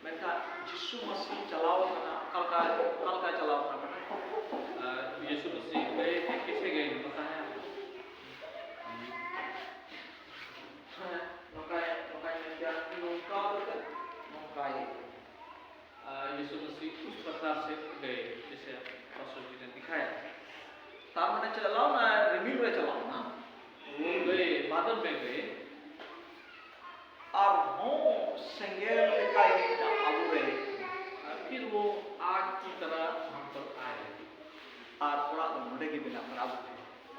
ᱢᱮᱱᱠᱷᱟᱱ ᱡᱤᱥᱩ ᱢᱟᱹᱥᱤ ᱪᱟᱞᱟᱣ ᱟᱠᱟᱱᱟ, ᱚᱠᱟ ᱞᱮᱠᱟ, ᱚᱠᱟ ᱞᱮᱠᱟ ᱪᱟᱞᱟᱣ ᱟᱠᱟᱱᱟ ᱵᱟᱰᱟᱭ? ᱟᱨ ᱡᱤᱥᱩ ᱢᱟᱹᱥᱤ ᱜᱟᱹᱭ ᱛᱮ ᱠᱮᱥᱮ ᱜᱟᱹᱭ ᱯᱟᱛᱟ ᱦᱮᱸ? ᱦᱮᱸ, ᱱᱚᱝᱠᱟᱭ, ᱱᱚᱝᱠᱟᱭ ᱢᱮᱱ ᱠᱮᱭᱟ, ᱱᱚᱝᱠᱟ ᱠᱟᱛᱮ ᱱᱚᱝᱠᱟᱭ᱾ ᱟᱨ ᱡᱤᱥᱩ ᱢᱟᱹᱥᱤ ᱩᱥ ᱯᱨᱚᱠᱟᱨ ᱥᱮ ᱜᱟᱹᱭ ᱡᱮᱥᱮ ᱯᱟᱥᱴᱚᱨ ᱡᱤ ᱱᱮ ᱫᱤᱠᱷᱟᱭᱟ᱾ ᱛᱟᱨ ᱢᱟᱱᱮ ᱪᱟᱞᱟᱣ ᱱᱟ, ᱨᱤᱢᱤᱞ ᱨᱮ ᱪᱟᱞᱟᱣ ᱱᱟ᱾ ᱜᱟᱹᱭ ᱵᱟᱫᱚᱞ ᱢᱮ ᱜᱟᱹᱭ᱾ ᱟᱨᱦᱚᱸ ᱥᱮᱸᱜᱮᱞ ᱞᱮᱠᱟᱭ ᱦᱮᱡ ᱮᱱᱟ ᱟᱵᱚ ᱨᱮ᱾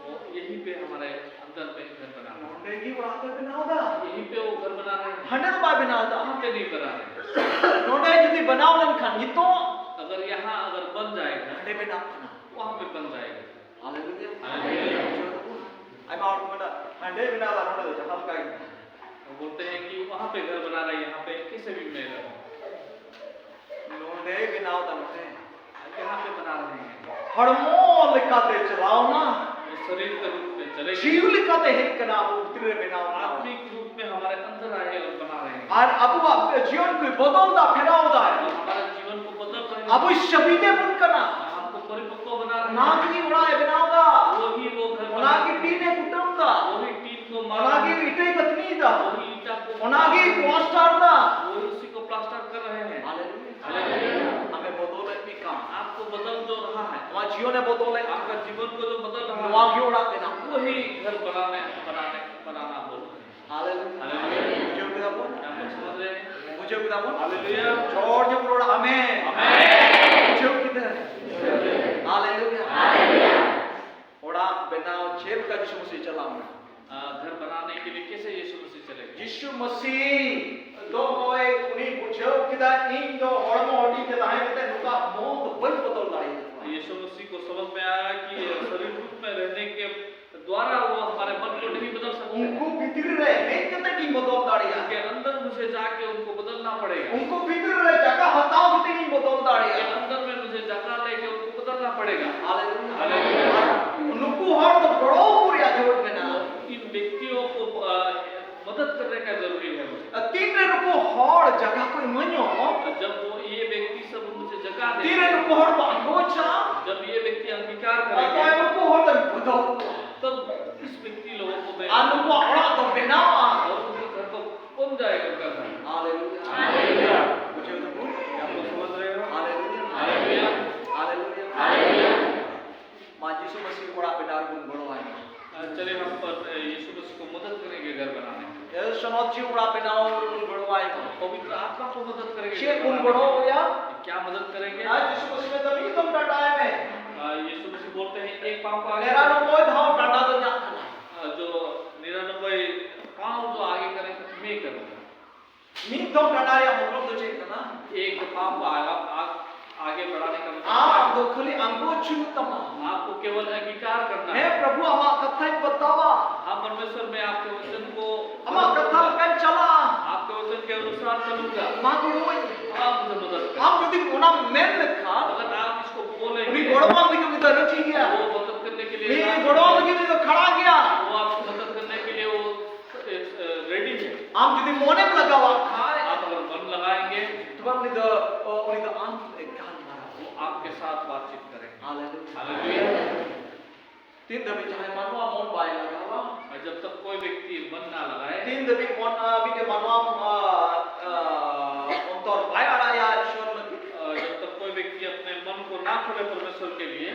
वो यहीं पे हमारे अंदर में घर बना रहे हैं। ᱱᱚᱰᱮ ᱜᱮ ᱚᱲᱟᱜ ᱫᱚᱭ ᱵᱮᱱᱟᱣ ᱮᱫᱟ᱾ यहीं पे वो घर बना रहे हैं। ᱦᱟᱸᱰᱮ ᱫᱚ ᱵᱟᱭ ᱵᱮᱱᱟᱣ ᱮᱫᱟ᱾ वहाँ पे नहीं बना रहे हैं। ᱱᱚᱰᱮ ᱡᱩᱫᱤ ᱵᱮᱱᱟᱣ ᱞᱮᱱᱠᱷᱟᱱ ᱱᱤᱛᱚᱜ ᱟᱜᱟᱨ ᱭᱟᱦᱟᱸ ᱟᱜᱟᱨ ᱵᱟᱱ ᱡᱟᱭᱮᱜᱟ, ᱦᱟᱸᱰᱮ ᱵᱮᱱᱟᱣ ᱠᱟᱱᱟ᱾ ᱣᱟᱦᱟᱸ ᱯᱮ ᱵᱟᱱ ᱡᱟᱭᱮᱜᱟ᱾ ᱦᱟᱞᱮᱞᱩᱭᱟ᱾ ᱦᱟᱞᱮᱞᱩᱭᱟ᱾ ᱟᱭᱢᱟ ᱦᱚᱲ ᱠᱚ ᱢᱮᱱᱟ, ᱦᱟᱸᱰᱮ ᱵᱮᱱᱟᱣ ᱮᱫᱟ, ᱱᱚᱰᱮ ᱫᱚ ᱡᱟᱦᱟᱸ ᱞᱮᱠᱟ ᱜᱮ᱾ वो बोलते हैं कि वहाँ पे घर बना रहे हैं, यहाँ पे कैसे भी मैं रहूँ। ᱱᱚᱰᱮ ᱵᱮᱱᱟᱣ ᱮᱫᱟ, ᱱᱚᱰᱮ᱾ यहाँ पे बना रहे हैं। ᱦᱚᱲᱢᱚ ᱞᱮᱠᱟᱛᱮ ᱪᱟᱞᱟᱣ ᱮᱱᱟ᱾ वो शरीर के रूप में चले गए। ᱡᱤᱣᱤ ᱞᱮᱠᱟᱛᱮ ᱦᱮᱡ ᱠᱟᱱᱟ, ᱟᱵᱚ ᱵᱷᱤᱛᱨᱤ ᱨᱮ ᱵᱮᱱᱟᱣ ᱮᱱᱟ᱾ आत्मिक रूप में हमारे अंदर आए और बना रहे हैं। ᱟᱨ ᱟᱵᱚᱣᱟᱜ ᱡᱤᱭᱚᱱ ᱠᱚᱭ ᱵᱚᱫᱚᱞ ᱮᱫᱟ, ᱯᱷᱮᱨᱟᱣ ᱮᱫᱟᱭ᱾ और हमारा जीवन को बदल रहे हैं। ᱟᱵᱚᱭ ᱥᱟᱹᱵᱤᱫ ᱮ ᱵᱚᱱ ᱠᱟᱱᱟ᱾ हमको परिपक्व बना रहे हैं। ᱚᱱᱟ ᱜᱮ ᱚᱲᱟᱜ ᱮ ᱵᱮᱱᱟᱣ ᱮᱫᱟ᱾ वही वो घर ᱚᱱᱟ ᱜᱮ ᱴᱤᱱ ᱮ ᱠᱩᱴᱟᱹᱢ ᱮᱫᱟ᱾ वही टीन को ᱚᱱᱟ ᱜᱮ ᱤᱴᱟᱹᱭ ᱜᱟᱹᱛᱷᱱᱤ ᱮᱫᱟ᱾ वही ईंटा को ᱚᱱᱟ ᱜᱮ ᱯᱞᱟᱥᱴᱟᱨ ᱮᱫᱟ᱾ वही उसी को प्लास्टर कर रहे हैं। ᱦᱟᱞᱮᱞᱩᱭᱟ᱾ ᱦᱟᱞᱮᱞᱩᱭᱟ। ᱟᱢᱮ ᱵᱚᱫᱚᱞᱮᱫ ᱢᱮ ᱠᱟᱱ᱾ आपको बदल जो रहा है। ᱟᱢᱟᱜ ᱡᱤᱭᱚᱱᱮ ᱵᱚᱫᱚᱞᱮᱫ ᱟᱢᱟᱜ ᱡᱤᱵᱚᱱ ᱠᱚ ᱡᱚ ᱵᱚᱫᱚᱞ ᱨᱟᱦᱟ ᱱᱚᱣᱟ ᱜᱮ ᱚᱲᱟᱜ ᱵᱮᱱᱟᱣ᱾ वही घर बनाने बनाने बनाना बोल रहे हैं। ᱦᱟᱞᱮᱞᱩᱭᱟ᱾ ᱦᱟᱞᱮᱞᱩᱭᱟ। ᱵᱩᱡᱷᱟᱹᱣ ᱠᱮᱫᱟ ᱵᱚᱱ? क्या हम समझ रहे हैं? ᱵᱩᱡᱷᱟᱹᱣ ᱠᱮᱫᱟ ᱵᱚᱱ? ᱦᱟᱞᱮᱞᱩᱭᱟ। ᱡᱳᱨ ᱧᱚᱜ ᱨᱚᱲ, ᱟᱢᱮᱱ। ᱟᱢᱮᱱ। ᱵᱩᱡᱷᱟᱹᱣ ᱠᱮᱫᱟ? ᱦᱟᱞᱮᱞᱩᱭᱟ᱾ ᱦᱟᱞᱮᱞᱩᱭᱟ। ᱚᱲᱟᱜ ᱵᱮᱱᱟᱣ ᱪᱮᱫ ᱞᱮᱠᱟ ᱡᱤᱥᱩ ᱢᱟᱹᱥᱤ ᱪᱟᱞᱟᱣ ᱮᱱᱟ? ᱟᱨ ᱜᱷᱟᱨ ᱵᱟᱱᱟᱱᱮ ᱠᱮ ᱞᱤᱭᱮ ᱠᱮᱥᱮ ᱭᱤᱥᱩ ᱢᱟᱹᱥᱤ ᱪᱟᱞᱮ ᱜᱮ? ᱡᱤᱥᱩ ᱢᱟᱹᱥᱤ ᱫᱚ ᱱᱚᱜᱼᱚᱭ ᱩᱱᱤ ᱵᱩᱡᱷᱟᱹᱣ ᱠᱮᱫᱟ, ᱤᱧ ᱫᱚ ᱦᱚᱲᱢᱚ ᱦᱟᱹᱴᱤᱧ ᱛᱮ ᱛᱟᱦᱮᱸ ᱠᱟᱛᱮ ᱱᱚᱝᱠᱟ ᱢᱚᱦᱚᱛ ᱵᱟᱹᱧ ᱵᱚᱫᱚᱞ ᱫᱟᱲᱮᱭᱟᱜᱼᱟ᱾ यीशु मसीह को समझ में आया कि शरीर रूप में रहने के द्वारा वो हमारे मन को नहीं बदल सकते। ᱩᱱᱠᱩ ᱵᱷᱤᱛᱨᱤ ᱨᱮ ᱦᱮᱡ ᱠᱟᱛᱮ ᱜᱤᱧ ᱵᱚᱫᱚᱞ ᱫᱟᱲᱮᱭᱟᱜᱼᱟ᱾ उनके अंदर मुझे जाके उनको बदलना पड़ेगा। ᱩᱱᱠᱩ ᱵᱷᱤᱛᱨᱤ ᱨᱮ ᱡᱟᱭᱜᱟ ᱦᱟᱛᱟᱣ ᱠᱟᱛᱮ ᱜᱤᱧ ᱵᱚᱫᱚᱞ ᱫᱟᱲᱮᱭᱟᱜᱼᱟ᱾ उनके अंदर में मुझे जगह लेके उनको बदलना पड़ेगा। ᱦᱟᱞᱮᱞᱩᱭᱟ᱾ ᱦᱟᱞᱮᱞᱩᱭᱟ। ᱟᱨ ᱱᱩᱠᱩ ᱦᱚᱲ ᱫᱚ ᱜᱚᱲᱚ ᱟᱠᱚ ᱨᱮᱭᱟᱜ ᱡᱟᱹᱨᱩᱲ ᱢᱮᱱᱟᱜᱼᱟ᱾ इन व्यक्तियों को, अ, मदद करने का जरूरी है मुझे। ᱛᱤᱱᱨᱮ ᱱᱩᱠᱩ ᱦᱚᱲ ᱡᱟᱭᱜᱟ ᱠᱚ ᱮᱢᱟᱹᱧᱟ, जब वो ये व्यक्ति सब मुझे जगह ᱛᱤᱱᱨᱮ देंगे, ᱱᱩᱠᱩ ᱦᱚᱲ ᱠᱚ ᱟᱸᱜᱚᱪᱟ, जब ये व्यक्ति अंगीकार ᱟᱫᱚ ᱠᱟᱨᱮᱸᱜᱮ, ᱱᱩᱠᱩ ᱦᱚᱲ ᱫᱚᱧ ᱵᱚᱫᱚᱞ ᱠᱚᱣᱟ᱾ तब इस व्यक्ति लोगों को मैं ᱟᱨ ᱱᱩᱠᱩᱣᱟᱜ ᱚᱲᱟᱜ ᱫᱚ ᱵᱮᱱᱟᱣᱟ᱾ और उनके घर को बन जाएगा उनका घर। ᱦᱟᱞᱮᱞᱩᱭᱟ᱾ ᱦᱟᱞᱮᱞᱩᱭᱟ। ᱵᱩᱡᱷᱟᱹᱣ ᱫᱟᱵᱚᱱ? क्या आप लोग समझ रहे हो? ᱦᱟᱞᱮᱞᱩᱭᱟ᱾ ᱦᱟᱞᱮᱞᱩᱭᱟ᱾ ᱦᱟᱞᱮᱞᱩᱭᱟ᱾ ᱦᱟᱞᱮᱞᱩᱭᱟ। ᱢᱟ ᱡᱤᱥᱩ ᱢᱟᱹᱥᱤ ᱚᱲᱟᱜ ᱵᱮᱱᱟᱣ ᱨᱮᱵᱚᱱ ᱜᱚᱲᱚ ᱟᱭ ᱢᱟ᱾ ᱟᱨ ᱪᱚᱞᱮ ᱦᱟᱢ ᱯᱟᱨ, ᱮ, ᱭᱤᱥᱩ ᱢᱟᱹᱥᱤ ᱠᱚ ᱢᱚᱫᱚᱫ ᱠᱟᱨᱮᱸᱜᱮ ᱜᱷᱟᱨ ᱵᱟᱱᱟᱱᱮ᱾ ᱮ, ᱥᱚᱱᱚᱛ ᱡᱤ ᱚᱲᱟᱜ ᱵᱮᱱᱟᱣ ᱨᱮᱵᱚᱱ ᱜᱚᱲᱚ ᱟᱭ ᱢᱟ᱾ पवित्र आत्मा को मदद करेंगे ᱪᱮᱫ ᱜᱷᱟᱨ ᱵᱚᱱ ᱵᱟᱱᱟᱱᱮ। ᱜᱚᱲᱚ ᱟᱭᱟ? क्या मदद करेंगे? ᱟᱨ ᱡᱤᱥᱩ ᱢᱟᱹᱥᱤ ᱢᱮᱛᱟᱭ ᱢᱤᱫ ᱫᱚᱢ ᱴᱟᱴᱟᱭ ᱢᱮ᱾ ᱟᱨ ᱭᱤᱥᱩ ᱢᱟᱹᱥᱤ ᱵᱚᱞᱛᱮ ᱦᱮᱸ, ᱮᱠ ᱯᱟᱣ ᱠᱚ ᱟᱜᱮ ᱱᱮᱨᱟ ᱱᱚᱜᱼᱚᱭ ᱫᱷᱟᱣ पाँव जो आगे करें, मैं करूँगा। ᱢᱤᱫ ᱫᱚᱢ ᱰᱟᱸᱰᱟ ᱨᱮᱭᱟᱜ ᱢᱚᱛᱞᱚᱵ ᱫᱚ ᱪᱮᱫ ᱠᱟᱱᱟ? एक पाँव को आगे, आगे बढ़ाने का मतलब ᱟᱢ ᱫᱚ ᱠᱷᱟᱹᱞᱤ ᱟᱸᱜᱚᱪ ᱦᱩᱭᱩᱜ ᱛᱟᱢᱟ᱾ आपको केवल अंगीकार करना है। ᱦᱮᱸ, ᱯᱨᱚᱵᱷᱩ, ᱟᱢᱟᱜ ᱠᱟᱛᱷᱟᱧ ᱵᱟᱛᱟᱣᱟ᱾ हाँ परमेश्वर, मैं आपके वचन को ᱟᱢᱟᱜ ᱠᱟᱛᱷᱟ ᱞᱮᱠᱟᱧ ᱪᱟᱞᱟᱜᱼᱟ᱾ आपके वचन के अनुसार चलूंगा। ᱢᱟ ᱜᱚᱲᱚᱣᱟᱹᱧ ᱢᱮ᱾ आप मुझे मदद करें। ᱟᱢ ᱡᱩᱫᱤ ᱚᱱᱟᱢ ᱢᱮᱱ ᱞᱮᱠᱷᱟᱱ, अगर आप इसको बोलेंगे, ᱩᱱᱤ ᱜᱚᱲᱚᱣᱟᱢ ᱞᱟᱹᱜᱤᱫ ᱩᱱᱤ ᱫᱚ ᱨᱟᱹᱡᱤ ᱜᱮᱭᱟ᱾ वो मदद करने के लिए ᱩᱱᱤ ᱜᱚᱲᱚᱣᱟᱢ ᱞᱟᱹᱜᱤᱫ ᱩᱱᱤ ᱫᱚ ᱠᱷᱟᱲᱟ ᱜᱮᱭᱟ᱾ वो आपको मदद करने के लिए वो रेडी है। ᱟᱢ ᱡᱩᱫᱤ ᱢᱚᱱᱮᱢ ᱞᱟᱜᱟᱣᱟ, ᱟᱨ ᱟᱯ ᱚᱜᱚᱨ ᱢᱚᱱ ᱞᱟᱜᱟᱭᱮᱸᱜᱮ, ᱛᱚᱵᱮ ᱩᱱᱤ ᱫᱚ, ᱩᱱᱤ ᱫᱚ ᱟᱢ ᱜᱟᱞᱢᱟᱨᱟᱣᱟ᱾ वो आपके साथ बातचीत करेंगे। हालेलुया। तीन ᱫᱷᱟᱹᱵᱤᱡ ᱡᱟᱦᱟᱸᱭ ᱢᱟᱱᱣᱟ ᱢᱚᱱ ᱵᱟᱭ ᱞᱟᱜᱟᱣᱟ, और जब तक कोई व्यक्ति मन ना लगाए, ᱛᱤᱱ ᱫᱷᱟᱹᱵᱤᱡ ᱢᱚᱱ, ᱟ, ᱢᱤᱫᱴᱮᱱ ᱢᱟᱱᱣᱟ, ᱟ, ᱟ, ᱚᱱᱛᱚᱨ ᱵᱟᱭ ᱟᱲᱟᱜᱟ ᱤᱥᱚᱨ ᱞᱟᱹᱜᱤᱫ, और जब तक कोई व्यक्ति अपने मन को ना खोले परमेश्वर के लिए,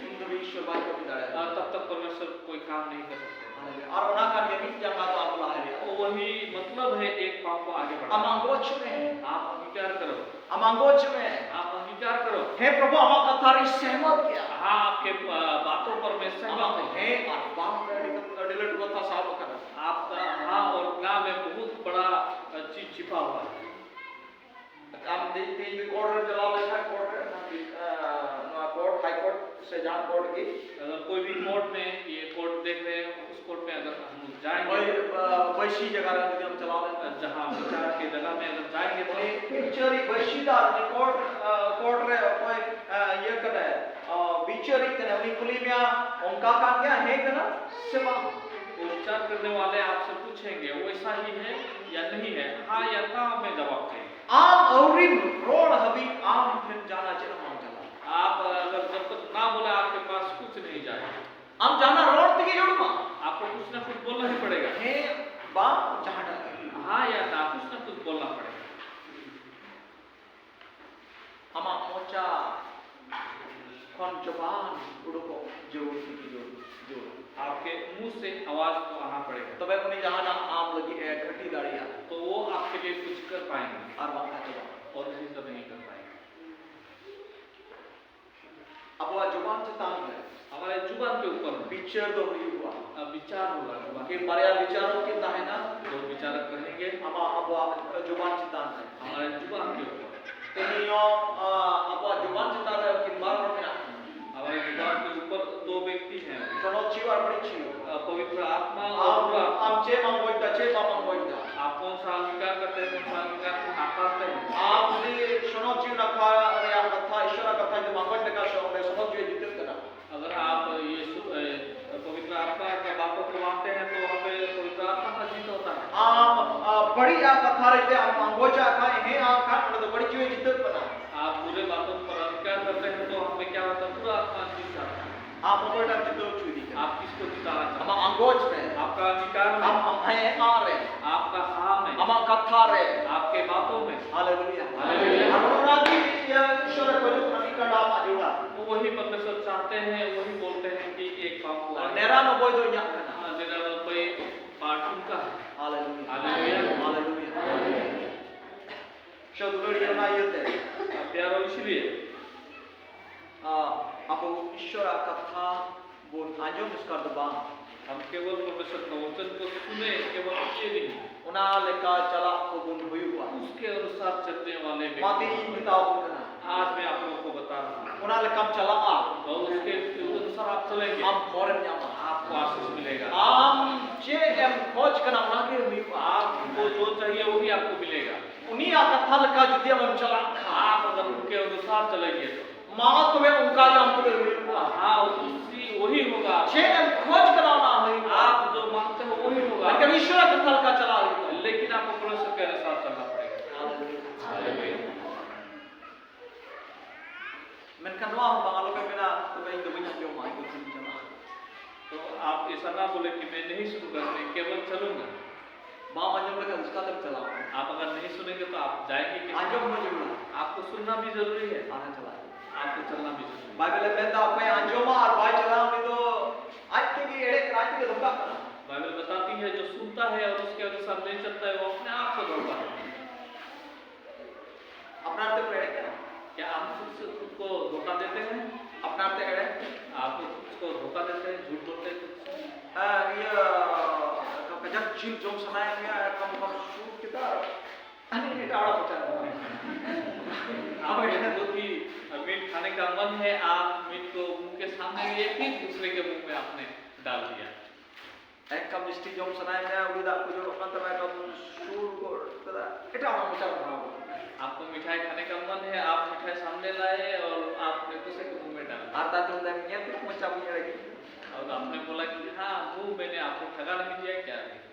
ᱩᱱ ᱫᱷᱟᱹᱵᱤᱡ ᱤᱥᱚᱨ ᱵᱟᱭ ᱠᱟᱹᱢᱤ ᱫᱟᱲᱮᱭᱟᱜᱼᱟ᱾ ᱟᱨ ᱛᱚᱵ ᱛᱚᱠ ᱯᱚᱨᱢᱮᱥᱚᱨ ᱠᱚᱭ ᱠᱟᱢ ᱱᱟᱦᱤ ᱠᱟᱨ ᱥᱟᱠᱛᱟ᱾ ᱟᱨ ᱚᱱᱟ ᱠᱟᱱ ᱜᱮ ᱢᱤᱫ ᱡᱟᱸᱜᱟ ᱫᱚ ᱟᱵᱚ ᱞᱟᱦᱟ ᱨᱮᱭᱟᱜ᱾ वो वही मतलब है एक पाँव को आगे बढ़ाना। ᱟᱢ ᱟᱸᱜᱚᱪ ᱢᱮ᱾ आप अंगीकार करो। ᱟᱢ ᱟᱸᱜᱚᱪ ᱢᱮ᱾ आप अंगीकार करो। ᱦᱮᱸ ᱯᱨᱚᱵᱷᱩ, ᱟᱢᱟᱜ ᱠᱟᱛᱷᱟ ᱨᱤᱧ ᱥᱮᱦᱢᱚᱛ ᱜᱮᱭᱟ᱾ हाँ, आपके बातों पर मैं सहमत हूँ। ᱦᱮᱸ ᱟᱨ ᱵᱟᱝ ᱨᱮ ᱟᱹᱰᱤ, ᱟᱹᱰᱤ ᱞᱟᱹᱴᱩ ᱠᱟᱛᱷᱟ ᱥᱟᱵ ᱟᱠᱟᱱᱟ᱾ आपका हाँ और ना में बहुत बड़ा चीज छिपा हुआ है। ᱟᱢ ᱛᱮᱦᱮᱧ, ᱛᱮᱦᱮᱧ ᱡᱩᱫᱤ ᱠᱳᱨᱴ ᱨᱮ ᱪᱟᱞᱟᱣ ᱞᱮᱱᱠᱷᱟᱱ, ᱠᱳᱨᱴ ᱨᱮ, ᱱᱚᱣᱟ ᱠᱳᱨᱴ, ᱦᱟᱭ ᱠᱳᱨᱴ ᱥᱮ ᱡᱟᱦᱟᱸ ᱠᱳᱨᱴ ᱜᱮ, अगर कोई भी कोर्ट में ये कोर्ट देख रहे हैं, उस कोर्ट में अगर हम लोग जाएंगे, ᱵᱟᱹᱭ-, ᱵᱟᱹᱭᱥᱤ ᱡᱟᱭᱜᱟ ᱨᱮ ᱡᱩᱫᱤ ᱟᱢ ᱪᱟᱞᱟᱣ ᱞᱮᱱᱠᱷᱟᱱ, ᱡᱟᱦᱟᱸ ᱵᱤᱪᱟᱨ ᱠᱤ ᱡᱟᱭᱜᱟ ᱢᱮ ᱟᱜᱟᱨ ᱡᱟᱭᱮᱸᱜᱮ ᱛᱚ, ᱩᱱᱤ ᱵᱤᱪᱟᱹᱨᱤ ᱵᱟᱹᱭᱥᱤᱫᱟᱨ ᱩᱱᱤ ᱠᱳᱨᱴ, ᱟ, ᱠᱳᱨᱴ ᱨᱮ ᱚᱠᱚᱭ, ᱟ, ᱤᱭᱟᱹ ᱠᱟᱱᱟᱭ, ᱟ, ᱵᱤᱪᱟᱹᱨᱤ ᱠᱟᱱᱟᱭ, ᱩᱱᱤ ᱠᱩᱞᱤ ᱢᱮᱭᱟ, ᱚᱱᱠᱟ ᱠᱟᱱ ᱜᱮᱭᱟ, ᱦᱮᱸ ᱠᱟᱱᱟ ᱥᱮ ᱵᱟᱝ? वो विचार करने वाले आपसे पूछेंगे, वैसा ही है या नहीं है, हाँ या ना में जवाब देंगे। ᱟᱢ ᱟᱹᱣᱨᱤᱢ ᱨᱚᱲ ᱦᱟᱹᱵᱤᱡ ᱟᱢ ᱴᱷᱮᱱ ᱡᱟᱦᱟᱱᱟᱜ ᱪᱮᱫ ᱦᱚᱸ ᱵᱟᱝ ᱪᱟᱞᱟᱜᱼᱟ᱾ आप अगर जब तक ना बोले आपके पास कुछ नहीं जाएगा। ᱟᱢ ᱡᱟᱦᱟᱱᱟᱜ ᱨᱚᱲ ᱛᱮᱜᱮ ᱡᱟᱹᱨᱩᱲ ᱢᱟ᱾ आपको कुछ ना कुछ बोलना ही पड़ेगा। ᱦᱮᱸ ᱵᱟᱝ ᱡᱟᱦᱟᱱᱟᱜ ᱜᱮ᱾ हाँ या ना, कुछ ना कुछ बोलना पड़ेगा। ᱟᱢᱟᱜ ᱢᱚᱪᱟ ᱠᱷᱚᱱ ᱡᱚᱵᱟᱱ ᱩᱰᱩᱠᱚᱜ ᱡᱟᱹᱨᱩᱲ ᱛᱮᱜᱮ ᱡᱟᱹᱨᱩᱲ, ᱡᱟᱹᱨᱩᱲ᱾ आपके मुंह से आवाज तो आना पड़ेगा। ᱛᱚᱵᱮ ᱩᱱᱤ ᱡᱟᱦᱟᱱᱟᱜ ᱟᱢ ᱞᱟᱹᱜᱤᱫ ᱮ ᱜᱷᱟᱹᱴᱤ ᱫᱟᱲᱮᱭᱟᱜᱼᱟ᱾ तो वो आपके लिए कुछ कर पाएंगे। ᱟᱨ ᱵᱟᱝᱠᱷᱟᱱ ᱫᱚ ᱵᱟᱝ᱾ और नहीं तो नहीं कर पाएंगे। ᱟᱵᱚᱣᱟᱜ ᱡᱚᱵᱟᱱ ᱪᱮᱛᱟᱱ ᱨᱮ ᱦᱢᱟᱨᱮ ᱡᱩᱵᱟᱱ ᱠᱮ ᱩᱯᱚᱨ ᱵᱤᱪᱟᱹᱨ ᱫᱚ ᱦᱩᱭᱩᱜᱼᱟ᱾ ᱵᱤᱪᱟᱨ ᱦᱚᱸ ᱞᱟᱜᱟᱜᱼᱟ᱾ ᱩᱱᱠᱤᱱ ᱵᱟᱨᱭᱟ ᱵᱤᱪᱟᱨᱚᱠ ᱠᱤᱱ ᱛᱟᱦᱮᱱᱟ᱾ ᱫᱚ ᱵᱤᱪᱟᱨᱚᱠ ᱨᱮᱦᱮᱸᱜᱮ᱾ ᱟᱢᱟᱜ, ᱟᱵᱚᱣᱟᱜ ᱡᱩᱵᱟᱱ ᱪᱮᱛᱟᱱ ᱨᱮ᱾ ᱦᱟᱢᱟᱨᱮ ᱡᱩᱵᱟᱱ ᱠᱮ ᱩᱯᱚᱨ᱾ ᱛᱮᱦᱮᱧ ᱦᱚᱸ, ᱟ, ᱟᱵᱚᱣᱟᱜ ᱡᱩᱵᱟᱱ ᱪᱮᱛᱟᱱ ᱨᱮ ᱩᱱᱠᱤᱱ ᱵᱟᱨ ᱦᱚᱲ ᱢᱮᱱᱟᱜ ᱠᱤᱱᱟ᱾ ᱦᱟᱢᱟᱨᱮ ᱡᱩᱵᱟᱱ ᱠᱮ ᱩᱯᱚᱨ ᱫᱚ ᱵᱮᱠᱛᱤ ᱦᱮᱸ᱾ ᱥᱚᱱᱚᱛ ᱡᱤᱣᱤ ᱟᱨ ᱵᱟᱹᱲᱤᱡ ᱡᱤᱣᱤ᱾ ᱟ, ᱯᱚᱵᱤᱛᱨᱚ ᱟᱛᱢᱟ ᱟᱨ ᱟᱢ, ᱵᱩᱨᱟ ᱟᱢ ᱪᱮᱫ ᱮᱢ ᱟᱸᱜᱚᱪ ᱫᱟ, ᱪᱮᱫ ᱵᱟᱢ ᱟᱸᱜᱚᱪ ᱫᱟ? ᱟᱯ ᱠᱚᱱ ᱥᱟ ᱟᱝᱜᱤᱠᱟᱨ ᱠᱟᱨᱛᱮ ᱦᱮᱸ, ᱠᱚᱱ ᱥᱟ ᱟᱝᱜᱤᱠᱟᱨ ᱠᱚ ᱱᱟᱠᱟᱨᱛᱮ ᱦᱮᱸ᱾ ᱟᱢ ᱡᱩᱫᱤ ᱥᱚᱱᱚᱛ ᱡᱤᱣᱤ ᱱᱟᱠᱷᱟ ᱨᱮᱭᱟᱜ ᱠᱟᱛᱷᱟ, ᱤᱥᱚᱨᱟᱜ ᱠᱟᱛᱷᱟ ᱡᱩᱫᱤ ᱵᱟᱢ ᱟᱸᱜᱚᱪ ᱞᱮᱠᱷᱟᱱ, ᱚᱸᱰᱮ ᱥᱚᱱᱚᱛ ᱡᱤᱣᱤ ᱡᱤᱛᱟᱹᱜ ᱠᱟᱱᱟ᱾ अगर आप यीशु, ए, पवित्र आत्मा का बातों को मानते हैं, तो वहाँ पे पवित्र आत्मा का जीत होता है। ᱟᱢ, ᱟ, ᱵᱟᱹᱲᱤᱡ ᱟᱜ ᱠᱟᱛᱷᱟ ᱨᱮ ᱡᱩᱫᱤ ᱟᱢ ᱟᱸᱜᱚᱪᱟᱜ ᱠᱷᱟᱱ, ᱦᱮᱸ ᱟᱜ ᱠᱷᱟᱱ, ᱚᱸᱰᱮ ᱫᱚ ᱵᱟᱹᱲᱤᱡ ᱡᱤᱣᱤ ᱡᱤᱛᱟᱹᱜ ᱠᱟᱱᱟ᱾ आप बुरे बातों पर अंगीकार करते हैं, तो वहाँ पे क्या होता है? बुरा आत्मा जीत जाता है। ᱟᱢ ᱚᱠᱚᱭᱴᱟᱜ ᱮᱢ ᱡᱤᱛᱟᱹᱣ ᱦᱚᱪᱚᱭᱮᱫᱮ ᱠᱟᱱᱟ? आप किसको जिताना चाहते हैं? ᱟᱢᱟᱜ ᱟᱸᱜᱚᱪ ᱨᱮ᱾ आपका अंगीकार में। ᱟᱢ, ᱟᱢ ᱦᱮᱸ ᱟᱜ ᱨᱮ᱾ आपका हाँ में। ᱟᱢᱟᱜ ᱠᱟᱛᱷᱟ ᱨᱮ᱾ आपके बातों में। ᱦᱟᱞᱮᱞᱩᱭᱟ᱾ ᱦᱟᱞᱮᱞᱩᱭᱟ᱾ ᱟᱨ ᱚᱱᱟ ᱜᱮ ᱤᱭᱟᱹ ᱤᱥᱚᱨᱮ ᱠᱷᱚᱡᱚᱜ ᱠᱟᱱᱟ, ᱢᱤᱫ ᱠᱟᱸᱰᱟ ᱟᱢᱟᱜ ᱡᱚᱲᱟ᱾ तो वही परमेश्वर चाहते हैं, वही बोलते हैं कि एक पाप को ᱟᱨ ᱱᱮᱨᱟ ᱱᱚᱵᱚᱭ ᱫᱚ ᱤᱧᱟᱹᱜ ᱠᱟᱱᱟ᱾ हाँ, मेरा कोई पार्ट उनका है। ᱦᱟᱞᱮᱞᱩᱭᱟ᱾ ᱦᱟᱞᱮᱞᱩᱭᱟ᱾ ᱦᱟᱞᱮᱞᱩᱭᱟ᱾ ᱪᱚ ᱫᱩᱞᱟᱹᱲᱤᱭᱟᱹ, ᱚᱱᱟ ᱤᱭᱟᱹᱛᱮ। प्यारो, इसलिए ᱟ, ᱟᱵᱚ ᱤᱥᱚᱨᱟᱜ ᱠᱟᱛᱷᱟ ᱵᱚᱱ ᱟᱸᱡᱚᱢ ᱮᱥᱠᱟᱨ ᱫᱚ ᱵᱟᱝ। हम केवल परमेश्वर का वचन को सुने, केवल ये नहीं। ᱚᱱᱟ ᱞᱮᱠᱟ ᱪᱟᱞᱟᱜ ᱠᱚᱵᱚᱱ ᱦᱩᱭᱩᱜᱼᱟ। उसके अनुसार चलने वाले व्यक्ति। ᱚᱱᱟᱛᱮ ᱤᱧ ᱢᱮᱛᱟᱣᱟᱵᱚᱱ ᱠᱟᱱᱟ। आज मैं आप लोगों को बता रहा हूँ। ᱚᱱᱟ ᱞᱮᱠᱟᱢ ᱪᱟᱞᱟᱜᱼᱟ। और उसके अनुसार आप चलेंगे। ᱟᱢ ᱵᱚᱨᱮᱢ ᱧᱟᱢᱟ। आपको आशीष मिलेगा। ᱟᱢ ᱪᱮᱫ ᱮᱢ ᱠᱷᱚᱡᱽ ᱠᱟᱱᱟ, ᱚᱱᱟ ᱜᱮ ᱦᱩᱭᱩᱜᱼᱟ। आपको जो चाहिए, वही आपको मिलेगा। ᱩᱱᱤᱭᱟᱜ ᱠᱟᱛᱷᱟ ᱞᱮᱠᱟ ᱡᱩᱫᱤ ᱟᱢᱮᱢ ᱪᱟᱞᱟᱜ ᱠᱷᱟᱱ। आप अगर उनके अनुसार चलेंगे तो। ᱢᱟ ᱛᱚᱵᱮ ᱚᱱᱠᱟ ᱜᱮ ᱟᱢ ᱛᱩᱞᱩᱡ ᱦᱩᱭᱩᱜᱼᱟ। हाँ, उसी, वही होगा। ᱪᱮᱫ ᱮᱢ ᱠᱷᱚᱡᱽ ᱠᱟᱱᱟ ᱚᱱᱟ ᱦᱩᱭᱩᱜᱼᱟ। आप जो मांगते हो वही होगा। ᱢᱮᱱᱠᱷᱟᱱ ᱤᱥᱚᱨᱟᱜ ᱠᱟᱛᱷᱟ ᱞᱮᱠᱟ ᱪᱟᱞᱟᱜ ᱦᱩᱭᱩᱜᱼᱟ। लेकिन आपको परमेश्वर के अनुसार चलना पड़ेगा। हालेलुया। हालेलुया। ᱢᱮᱱᱠᱷᱟᱱ ᱱᱚᱣᱟ ᱦᱚᱸ ᱵᱟᱝ, ᱟᱞᱚᱯᱮ ᱢᱮᱱᱟ, ᱛᱚᱵᱮ ᱤᱧ ᱫᱚ ᱵᱟᱹᱧ ᱟᱸᱡᱚᱢᱟ, ᱤᱧ ᱫᱚ ᱵᱟᱹᱧ ᱪᱟᱞᱟᱜᱼᱟ। तो आप ऐसा ना बोले कि मैं नहीं सुनूंगा, मैं केवल चलूंगा। ᱵᱟᱢ ᱟᱸᱡᱚᱢ ᱞᱮᱠᱷᱟᱱ ᱪᱤᱠᱟᱹᱛᱮᱢ ᱪᱟᱞᱟᱜᱼᱟ? आप अगर नहीं सुनेंगे तो आप जाएंगे कैसे? ᱟᱸᱡᱚᱢ ᱦᱚᱸ ᱡᱟᱹᱨᱩᱲᱟ। आपको सुनना भी जरूरी है। ᱟᱨᱦᱚᱸ ᱪᱟᱞᱟᱜ ᱦᱩᱭᱩᱜᱼᱟ। आपको चलना भी जरूरी है। ᱵᱟᱭᱵᱮᱞ ᱮ ᱢᱮᱱᱫᱟ, ᱚᱠᱚᱭ ᱟᱸᱡᱚᱢᱟ ᱟᱨ ᱵᱟᱭ ᱪᱟᱞᱟᱜᱼᱟ, ᱩᱱᱤ ᱫᱚ ᱟᱡ ᱛᱮᱜᱮ ᱮᱲᱮ ᱠᱟᱱᱟ, ᱟᱡ ᱛᱮᱜᱮ ᱫᱷᱳᱠᱟᱜ ᱠᱟᱱᱟ। बाइबल बताती है, जो सुनता है और उसके अनुसार नहीं चलता है, वो अपने आप को धोखा देता है। ᱟᱯᱱᱟᱨ ᱛᱮ ᱮᱲᱮ ᱠᱟᱱᱟ। क्या हम खुद से खुद को धोखा देते हैं? ᱟᱯᱱᱟᱨ ᱛᱮ ᱮᱲᱮ। आप खुद को धोखा देते हैं, झूठ बोलते हैं खुद से? ᱦᱮᱸ, ᱡᱤᱞ ᱡᱚᱢ ᱥᱟᱱᱟᱭᱮᱫ ᱢᱮᱭᱟ, ᱮᱠᱫᱚᱢ ᱵᱟᱢ ᱥᱩᱨ ᱠᱮᱫᱟ, ᱟᱨ ᱦᱟᱱᱮ ᱮᱴᱟᱜ ᱦᱚᱲᱟᱜ ᱢᱚᱪᱟ ᱨᱮ ᱵᱚᱞᱚᱭᱮᱱᱟ᱾ हाँ, बहुत ही मीठ खाने का मन है, आप मीठ को मुंह के सामने लिए फिर दूसरे के मुंह में आपने डाल दिया। ᱮᱠᱫᱚᱢ ᱢᱤᱥᱴᱤ ᱡᱚᱢ ᱥᱟᱱᱟᱭᱮᱫ ᱢᱮᱭᱟ, ᱩᱞᱤ ᱫᱟᱜ ᱠᱚ ᱡᱚᱨᱚᱜ ᱠᱟᱱ ᱛᱟᱢᱟ, ᱮᱠᱫᱚᱢ ᱥᱩᱨ ᱜᱚᱫ ᱠᱮᱫᱟ, ᱮᱴᱟᱜ ᱦᱚᱲᱟᱜ ᱢᱚᱪᱟ ᱨᱮ ᱵᱷᱚᱨᱟᱣ ᱜᱚᱫ ᱠᱮᱫᱟ᱾ आपको मिठाई खाने का मन है, आप मिठाई सामने लाए और आपने दूसरे के मुंह में डाल दिया। ᱟᱨ ᱛᱟᱭᱚᱢ ᱛᱮ ᱧᱮᱞ ᱠᱮᱫ ᱢᱚᱪᱟ ᱵᱟᱹᱧ ᱮᱲᱮ ᱠᱮᱫ᱾ और आपने बोला कि हाँ, मुंह मैंने आपको ठगा नहीं दिया क्या?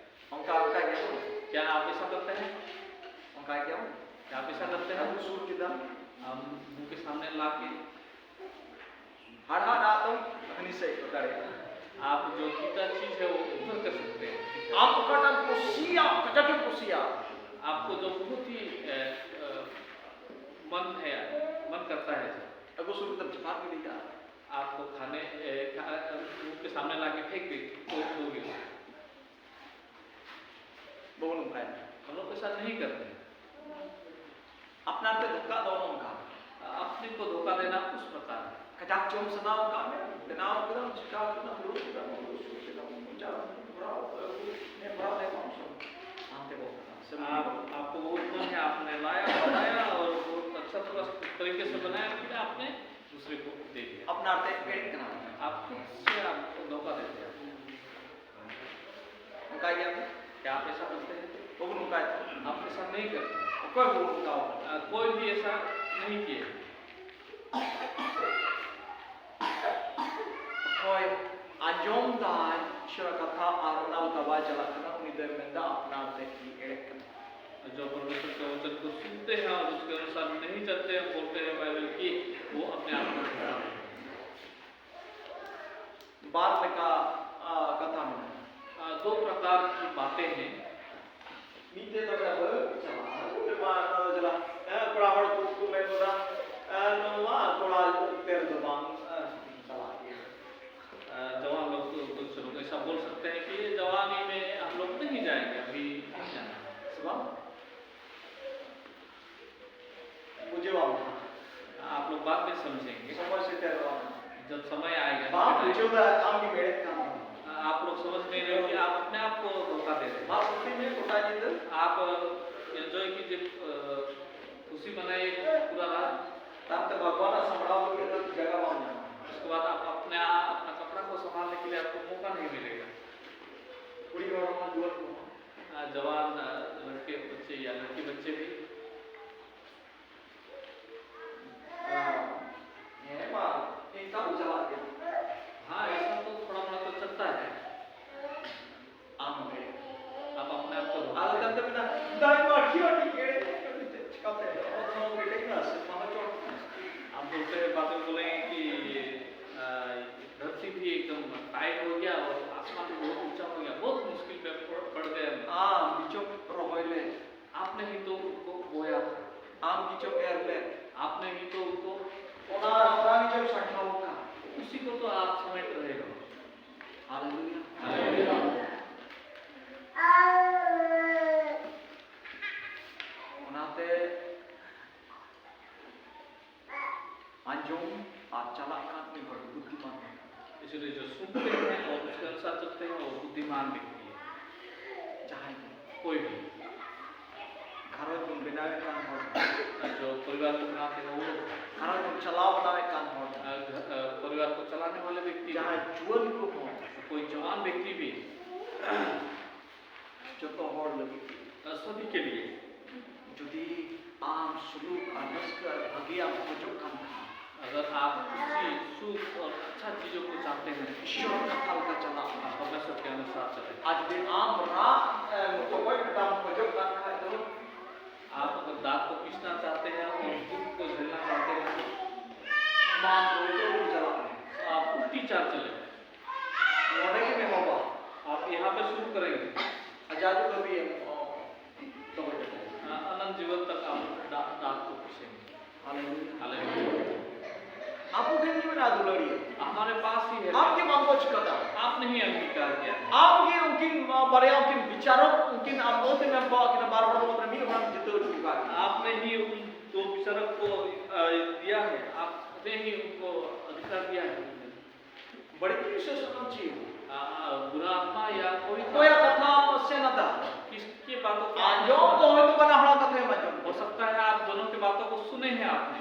ᱚᱱᱠᱟ ᱚᱱᱠᱟ ᱜᱮᱭᱟ ᱵᱚᱱ᱾ क्या आप ऐसा करते हैं? ᱚᱱᱠᱟ ᱜᱮᱭᱟ ᱵᱚᱱ᱾ क्या आप ऐसा करते हैं? ᱟᱹᱜᱩ ᱥᱩᱨ ᱠᱮᱫᱟᱢ᱾ हम मुंह के सामने ला के ᱦᱟᱲᱦᱟᱫ ᱫᱟᱜ ᱫᱚ ᱦᱟᱹᱱᱤ ᱥᱮᱫ ᱠᱚ ᱫᱟᱲᱮᱭᱟᱜᱼᱟ᱾ आप जो तीता चीज है वो उधर कर सकते हैं। ᱟᱢ ᱚᱠᱟᱴᱟᱜ ᱮᱢ ᱠᱩᱥᱤᱭᱟᱜᱼᱟ, ᱠᱟᱡᱟᱠ ᱮᱢ ᱠᱩᱥᱤᱭᱟᱜᱼᱟ, आपको जो बहुत ही अ, अ, मन है, मन करता है जो ᱟᱹᱜᱩ ᱥᱩᱨ ᱠᱮᱫᱟᱢ ᱪᱟᱯᱟᱫ ᱜᱤᱰᱤ ᱠᱟᱜᱼᱟ᱾ आपको खाने अ, खा- अ, मुंह के सामने ला के फेंक दे तो दोगे। ᱵᱟᱵᱚᱱ ᱚᱱᱠᱟᱭᱟ᱾ हम लोग ऐसा नहीं करते हैं। ᱟᱯᱱᱟᱨ ᱛᱮ ᱫᱷᱳᱠᱟ ᱫᱚ ᱱᱚᱝᱠᱟ᱾ अपने को धोखा देना उस प्रकार है। ᱠᱟᱡᱟᱠ ᱡᱚᱢ ᱥᱟᱱᱟ ᱟᱠᱟᱫ ᱢᱮ, ᱵᱮᱱᱟᱣ ᱠᱮᱫᱟᱢ, ᱪᱤᱠᱟᱹ ᱠᱮᱫᱟᱢ, ᱫᱩᱲᱩᱵ ᱠᱮᱫᱟᱢ, ᱩᱛᱩ ᱥᱩᱨ ᱠᱮᱫᱟᱢ, ᱢᱚᱪᱟ ᱵᱷᱚᱨᱟᱣ, ᱢᱮᱫ ᱵᱷᱚᱨᱟᱣ ᱞᱮ ᱵᱟᱢ ᱥᱚᱢ᱾ ᱦᱟᱱᱛᱮ ᱵᱚᱞ ᱠᱟᱫᱟᱢ ᱥᱮ आप आपको बहुत मन है, आपने लाया, बनाया और बहुत अच्छा तरह तरीके से बनाया, फिर आपने दूसरे को दे दिया। ᱟᱯᱱᱟᱨ ᱛᱮ ᱮᱲᱮᱜ ᱠᱟᱱᱟ᱾ आप खुद से आपको धोखा देते हैं। ᱚᱱᱠᱟ ᱜᱮᱭᱟ ᱵᱚᱱ᱾ क्या आप ऐसा करते हैं? ᱵᱟᱵᱚᱱ ᱚᱱᱠᱟᱭ ᱛᱟᱵᱚᱱ᱾ आप ऐसा नहीं करते। ᱚᱠᱚᱭ ᱦᱚᱸ ᱵᱟᱵᱚᱱ ᱚᱱᱠᱟ ᱟᱠᱟᱱᱟ᱾ आ, कोई भी ऐसा नहीं किए। ᱚᱠᱚᱭ ᱟᱸᱡᱚᱢ ᱫᱟᱭ ᱤᱥᱚᱨᱟᱜ ᱠᱟᱛᱷᱟ ᱟᱨ ᱚᱱᱟ ᱞᱮᱠᱟ ᱵᱟᱭ ᱪᱟᱞᱟᱜ ᱠᱟᱱᱟ, ᱩᱱᱤ ᱫᱚᱭ ᱢᱮᱱᱫᱟ ᱟᱯᱱᱟᱨ ᱛᱮ ᱤᱧ ᱮᱲᱮᱜ ᱠᱟᱱᱟ᱾ जो परमेश्वर के वचन को सुनते हैं और उसके अनुसार नहीं चलते हैं, बोलते हैं बाइबल कि वो अपने आप को धोखा देते हैं। ᱵᱟᱨ ᱞᱮᱠᱟ ᱟ, ᱠᱟᱛᱷᱟ ᱢᱮᱱᱟᱜᱼᱟ᱾ आ, दो प्रकार की बातें हैं। ᱢᱤᱫᱴᱮᱡ ᱫᱚ ᱠᱟᱱᱟ ᱵᱟᱹᱦᱩ ᱪᱟᱞᱟᱜᱼᱟ, ᱵᱟᱹᱦᱩ ᱨᱮᱢᱟ ᱚᱱᱟ ᱫᱚ ᱪᱟᱞᱟᱜ, ᱦᱮᱸ, ᱠᱚᱲᱟ ᱦᱚᱲ ᱠᱚ ᱠᱚ ᱢᱮᱱ ᱜᱚᱫᱟ, ᱦᱮᱸ, ᱱᱚᱣᱟ ᱠᱚᱲᱟ ᱩᱛᱟᱹᱨ ᱫᱚ ᱵᱟᱝ, ᱦᱮᱸ, ᱪᱟᱞᱟᱜ ᱜᱮᱭᱟ᱾ आ, जवान लोग तो कुछ लोग ऐसा बोल सकते हैं कि ये जवानी में हम लोग नहीं जाएंगे, अभी नहीं जाना। ᱥᱮ ᱵᱟᱝ? ᱵᱩᱡᱷᱟᱹᱣᱟᱢ ᱦᱟᱸᱜ᱾ आप लोग बाद में समझेंगे, ᱥᱚᱢᱚᱭ ᱥᱮᱴᱮᱨᱚᱜᱼᱟ᱾ जब समय आएगा। ᱵᱟᱢ ᱵᱩᱡᱷᱟᱹᱣ ᱫᱟ, ᱟᱢ ᱜᱮᱢ ᱮᱲᱮᱜ ᱠᱟᱱ ᱛᱟᱢᱟ᱾ आप समझ नहीं रहे हो कि आप अपने आप को धोखा दे रहे हैं। आप एंजॉय कीजिए, खुशी मनाइए पूरा रात। ᱛᱟᱭᱚᱢᱛᱮ ᱵᱷᱟᱜᱽᱣᱟᱱ ᱟᱜ ᱥᱟᱢᱵᱲᱟᱣ ᱞᱟᱹᱜᱤᱫ ᱫᱚ ᱡᱟᱭᱜᱟ ᱵᱟᱢ ᱧᱟᱢᱟ᱾ उसके बाद आप अपने आप अपना कपड़ा को संभालने के लिए आपको मौका नहीं मिलेगा। ᱠᱩᱲᱤ ᱦᱚᱲ ᱦᱚᱸ ᱡᱩᱣᱟᱹᱱ ᱠᱚᱦᱚᱸ ᱡᱟᱣᱟᱱ ᱞᱟᱲᱠᱮ ᱵᱟᱪᱪᱮ ᱭᱟ ᱞᱟᱲᱠᱤ ᱵᱟᱪᱪᱮ ᱵᱷᱤ। ᱦᱮᱸ ᱢᱟ, ᱤᱧ ᱛᱟᱵᱚ ᱪᱟᱞᱟᱜ ᱜᱮ᱾ हाँ, ऐसा तो थोड़ा मोड़ा तो चलता है। ᱟᱢ ᱜᱮ। आप अपने आप को ᱟᱨ ᱛᱟᱭᱚᱢ ᱛᱮ ᱢᱮᱱᱟ, ᱫᱟᱭ ᱢᱟ ᱠᱷᱤᱭᱟᱹ ᱴᱤᱠᱮ, ᱪᱤᱠᱟᱹᱛᱮ? ᱚᱛ ᱦᱚᱸ ᱠᱮᱴᱮᱡ ᱢᱮᱱᱟᱜᱼᱟ, ᱥᱮᱨᱢᱟ ᱦᱚᱸ ᱪᱚᱴ ᱢᱮᱱᱟᱜᱼᱟ। आप बोलते हैं, बाद में बोलेंगे कि, आ, धरती भी एकदम टाइट हो गया और आसमान भी बहुत ऊंचा हो गया, बहुत मुश्किल पे पड़, पड़ गए हम। ᱟᱢ ᱵᱤᱪᱚᱢ ᱨᱚᱦᱚᱭ ᱞᱮ। आपने ही तो उनको बोया था। ᱟᱢ ᱵᱤᱪᱚᱢ ᱮᱨ ᱞᱮ। आपने ही तो उनको ᱚᱱᱟ ᱚᱱᱟ ᱵᱤᱪᱚᱢ ᱥᱟᱸᱴᱷᱟᱣ ᱠᱟᱜ। उसी को तो आप समेट रहे हो। ᱦᱟᱞᱮᱞᱩᱭᱟ। ᱦᱟᱞᱮᱞᱩᱭᱟ। ᱚᱱᱟᱛᱮ ᱟᱸᱡᱚᱢ ᱟᱨ ᱪᱟᱞᱟᱜ ᱠᱟᱱ ᱢᱤᱫ ᱦᱚᱲ ᱵᱩᱫᱽᱫᱷᱤᱢᱟᱱ ᱦᱚᱲ ᱠᱟᱱᱟ᱾ इसलिए जो सुनते हैं और उसके अनुसार चलते हैं, वो बुद्धिमान व्यक्ति है। ᱡᱟᱦᱟᱸᱭ ᱜᱮ᱾ कोई भी। ᱜᱷᱟᱨᱚᱸᱡᱽ ᱵᱚᱱ ᱵᱮᱱᱟᱣᱮᱫ ᱠᱟᱱ ᱦᱚᱲ ᱠᱟᱱᱟ᱾ जो परिवार को बनाते हैं, वो लोग। ᱜᱷᱟᱨᱚᱸᱡᱽ ᱵᱚᱱ ᱪᱟᱞᱟᱣ ᱵᱟᱱᱟᱣᱮᱫ ᱠᱟᱱ ᱦᱚᱲ ᱠᱟᱱᱟ᱾ अ, घ-, अ, परिवार को चलाने वाले व्यक्ति। ᱡᱟᱦᱟᱸᱭ ᱡᱩᱣᱟᱹᱱ ᱠᱚ ᱦᱚᱸ। कोई जवान व्यक्ति भी। ᱡᱚᱛᱚ ᱦᱚᱲ ᱞᱟᱹᱜᱤᱫ ᱜᱮ। ᱟᱨ ᱥᱟᱵᱷᱤ ᱠᱮ ᱞᱤᱭᱮ। ᱡᱩᱫᱤ ᱟᱢ ᱥᱩᱞᱩᱠ ᱟᱨ ᱨᱟᱹᱥᱠᱟᱹ ᱟᱨ ᱵᱷᱟᱹᱜᱤᱭᱟᱜ ᱮᱢ ᱠᱷᱚᱡᱚᱜ ᱠᱟᱱ ᱠᱷᱟᱱ, अगर आप खुशी, सुख और अच्छा चीजों को चाहते हैं, ᱤᱥᱚᱨ ᱠᱟᱛᱷᱟ ᱞᱮᱠᱟ ᱪᱟᱞᱟᱜ ᱢᱮ। परमेश्वर के अनुसार चले। ᱟᱨ ᱡᱩᱫᱤ ᱟᱢ ᱨᱟᱜ ᱮᱢ ᱛᱚᱜᱚᱡ ᱮᱫᱟᱢ ᱠᱷᱚᱡᱚᱜ ᱠᱟᱱ ᱠᱷᱟᱡ ᱫᱚ, आप अगर दांत को पीसना चाहते हैं और दुख को झेलना चाहते हैं, ᱢᱟ ᱛᱚᱵᱮ ᱪᱟᱞᱟᱜ ᱢᱮ। तो आप उल्टी चाल चले। ᱱᱚᱰᱮ ᱜᱮᱢ ᱮᱦᱚᱵᱟ। आप यहाँ पे शुरू करेंगे। ᱟᱨ ᱡᱟᱫᱩ ᱠᱟᱹᱢᱤ ᱮᱢ, ᱚ, ᱛᱚᱵᱮ ᱠᱟᱛᱮ। हाँ, अनंत जीवन तक आप दा-, दांत को पीसेंगे। ᱦᱟᱞᱮᱞᱩᱭᱟ। हालेलुया। ᱟᱵᱚ ᱴᱷᱮᱱ ᱜᱮ ᱢᱮᱱᱟᱜᱼᱟ ᱫᱩᱞᱟᱹᱲᱤᱭᱟᱹ। हमारे पास ही है। ᱟᱢ ᱜᱮ ᱵᱟᱢ ᱜᱚᱡ ᱠᱟᱫᱟ। आपने ही अंगीकार किया। ᱟᱢ ᱜᱮ ᱩᱱᱠᱤᱱ ᱵᱟᱨᱭᱟ ᱩᱱᱠᱤᱱ ᱵᱤᱪᱟᱨᱚᱠ, ᱩᱱᱠᱤᱱ ᱟᱢ ᱟᱹᱛᱮᱢ ᱮᱢ ᱠᱟᱣᱟᱫ ᱠᱤᱱᱟ, ᱵᱟᱨ ᱦᱚᱲ ᱢᱩᱫᱽᱨᱮ ᱢᱤᱫ ᱦᱚᱲᱮᱢ ᱡᱤᱛᱟᱹᱣ ᱦᱚᱪᱚ ᱠᱟᱫ ᱠᱤᱱᱟ। आपने ही उन दो विचारक को, अ, दिया है, आपने ही उनको अधिकार दिया है। ᱵᱟᱹᱲᱤᱡ ᱵᱤᱥᱮᱥ ᱚᱱᱟᱢ ᱪᱮᱫ? ᱟᱨ ᱵᱩᱨᱟ ᱟᱛᱢᱟ ᱭᱟ ᱠᱳᱭ ᱚᱠᱚᱭᱟᱜ ᱠᱟᱛᱷᱟ ᱥᱮ ᱱᱟᱫᱟ? ᱠᱤᱥᱠᱮ ᱵᱟᱛᱳ ᱠᱳ ᱟᱸᱡᱚᱢ ᱫᱚ ᱦᱚᱭᱛᱳ ᱵᱟᱱᱟ ᱦᱚᱲᱟᱜ ᱠᱟᱛᱷᱟ ᱜᱮᱢ ᱟᱸᱡᱚᱢ ᱦᱳ ᱥᱟᱠᱛᱟ ᱦᱟᱭ ᱟᱯ ᱫᱳᱱᱳ ᱠᱮ ᱵᱟᱛᱳ ᱠᱳ ᱥᱩᱱᱮ ᱦᱮ ᱟᱯᱱᱮ᱾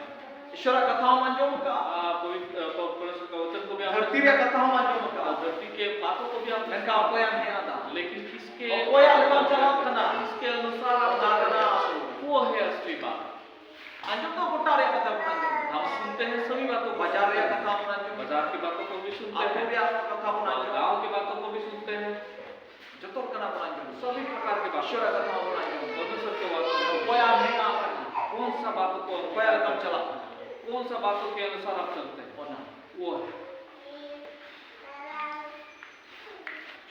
ᱤᱥᱚᱨᱟᱜ ᱠᱟᱛᱷᱟ ᱦᱚᱸᱢ ᱟᱸᱡᱚᱢ ᱟᱠᱟᱫᱼᱟ᱾ ᱯᱚᱵᱤᱛᱨ ᱯᱚᱨᱢᱮᱥᱚᱨ ᱠᱟ ᱵᱚᱪᱚᱱ ᱠᱳ ᱵᱷᱤ ᱟᱯᱱᱮ ᱫᱷᱟᱹᱨᱛᱤ ᱨᱮᱭᱟᱜ ᱠᱟᱛᱷᱟ ᱦᱚᱸᱢ ᱟᱸᱡᱚᱢ ᱟᱠᱟᱫᱼᱟ᱾ ᱫᱷᱟᱹᱨᱛᱤ ᱠᱮ ᱵᱟᱛᱳ ᱠᱳ ᱵᱷᱤ ᱟᱯᱱᱮ᱾ ᱢᱮᱱᱠᱷᱟᱱ ᱚᱠᱚᱭᱟᱜ ᱦᱮᱸ ᱟᱫᱟ? ᱞᱮᱠᱤᱱ ᱠᱤᱥᱠᱮ ᱚᱠᱚᱭᱟᱜ ᱞᱮᱠᱟᱢ ᱪᱟᱞᱟᱜ ᱠᱟᱱᱟ? ᱠᱤᱥᱠᱮ ᱚᱱᱩᱥᱟᱨ ᱟᱯ ᱪᱟᱞᱟᱜ ᱠᱟᱱᱟ? ᱣᱳ ᱦᱮ ᱟᱥᱞᱤ ᱵᱟᱛ᱾ ᱟᱸᱡᱚᱢ ᱫᱚ ᱜᱚᱴᱟ ᱨᱮᱭᱟᱜ ᱠᱟᱛᱷᱟ ᱵᱚᱱ ᱟᱸᱡᱚᱢ᱾ ᱦᱟᱢ ᱥᱩᱱᱛᱮ ᱦᱮ ᱥᱟᱵᱷᱤ ᱵᱟᱛᱳ ᱠᱳ᱾ ᱵᱟᱡᱟᱨ ᱨᱮᱭᱟᱜ ᱠᱟᱛᱷᱟ ᱵᱚᱱ ᱟᱸᱡᱚᱢ᱾ ᱵᱟᱡᱟᱨ ᱠᱮ ᱵᱟᱛᱳ ᱠᱳ ᱵᱷᱤ ᱥᱩᱱᱛᱮ ᱟᱹᱛᱩ ᱦᱮ᱾ ᱨᱮᱭᱟᱜ ᱠᱟᱛᱷᱟ ᱵᱚᱱ ᱟᱸᱡᱚᱢ᱾ ᱜᱟᱸᱣ ᱠᱮ ᱵᱟᱛᱳ ᱠᱳ ᱵᱷᱤ ᱥᱩᱱᱛᱮ ᱦᱮ᱾ ᱡᱚᱛᱚ ᱞᱮᱠᱟᱱᱟᱜ ᱵᱚᱱ ᱟᱸᱡᱚᱢ᱾ ᱥᱟᱵᱷᱤ ᱯᱨᱚᱠᱟᱨ ᱠᱮ ᱵᱟᱛᱳ᱾ ᱤᱥᱚᱨᱟᱜ ᱠᱟᱛᱷᱟ ᱵᱚᱱ ᱟᱸᱡᱚᱢ᱾ ᱯᱚᱨᱢᱮᱥᱚᱨ ᱠᱮ ᱵᱟᱛᱳ᱾ ᱚᱠᱚᱭᱟᱜ ᱦᱮᱸ ᱟᱠᱟᱱᱟ? ᱠᱳᱱ ᱥᱟ ᱵᱟᱛᱳ ᱠᱳ ᱚᱠᱚᱭᱟᱜ ᱞᱮᱠᱟᱢ ᱪᱟᱞᱟᱜ ᱠᱟᱱᱟ? ᱠᱳᱱ ᱥᱟ ᱵᱟᱛᱳ ᱠᱮ ᱚᱱᱩᱥᱟᱨ ᱟᱯ ᱪᱟᱞᱛᱮ ᱦᱮ? ᱚᱱᱟ᱾ ᱣᱳ ᱦᱮ᱾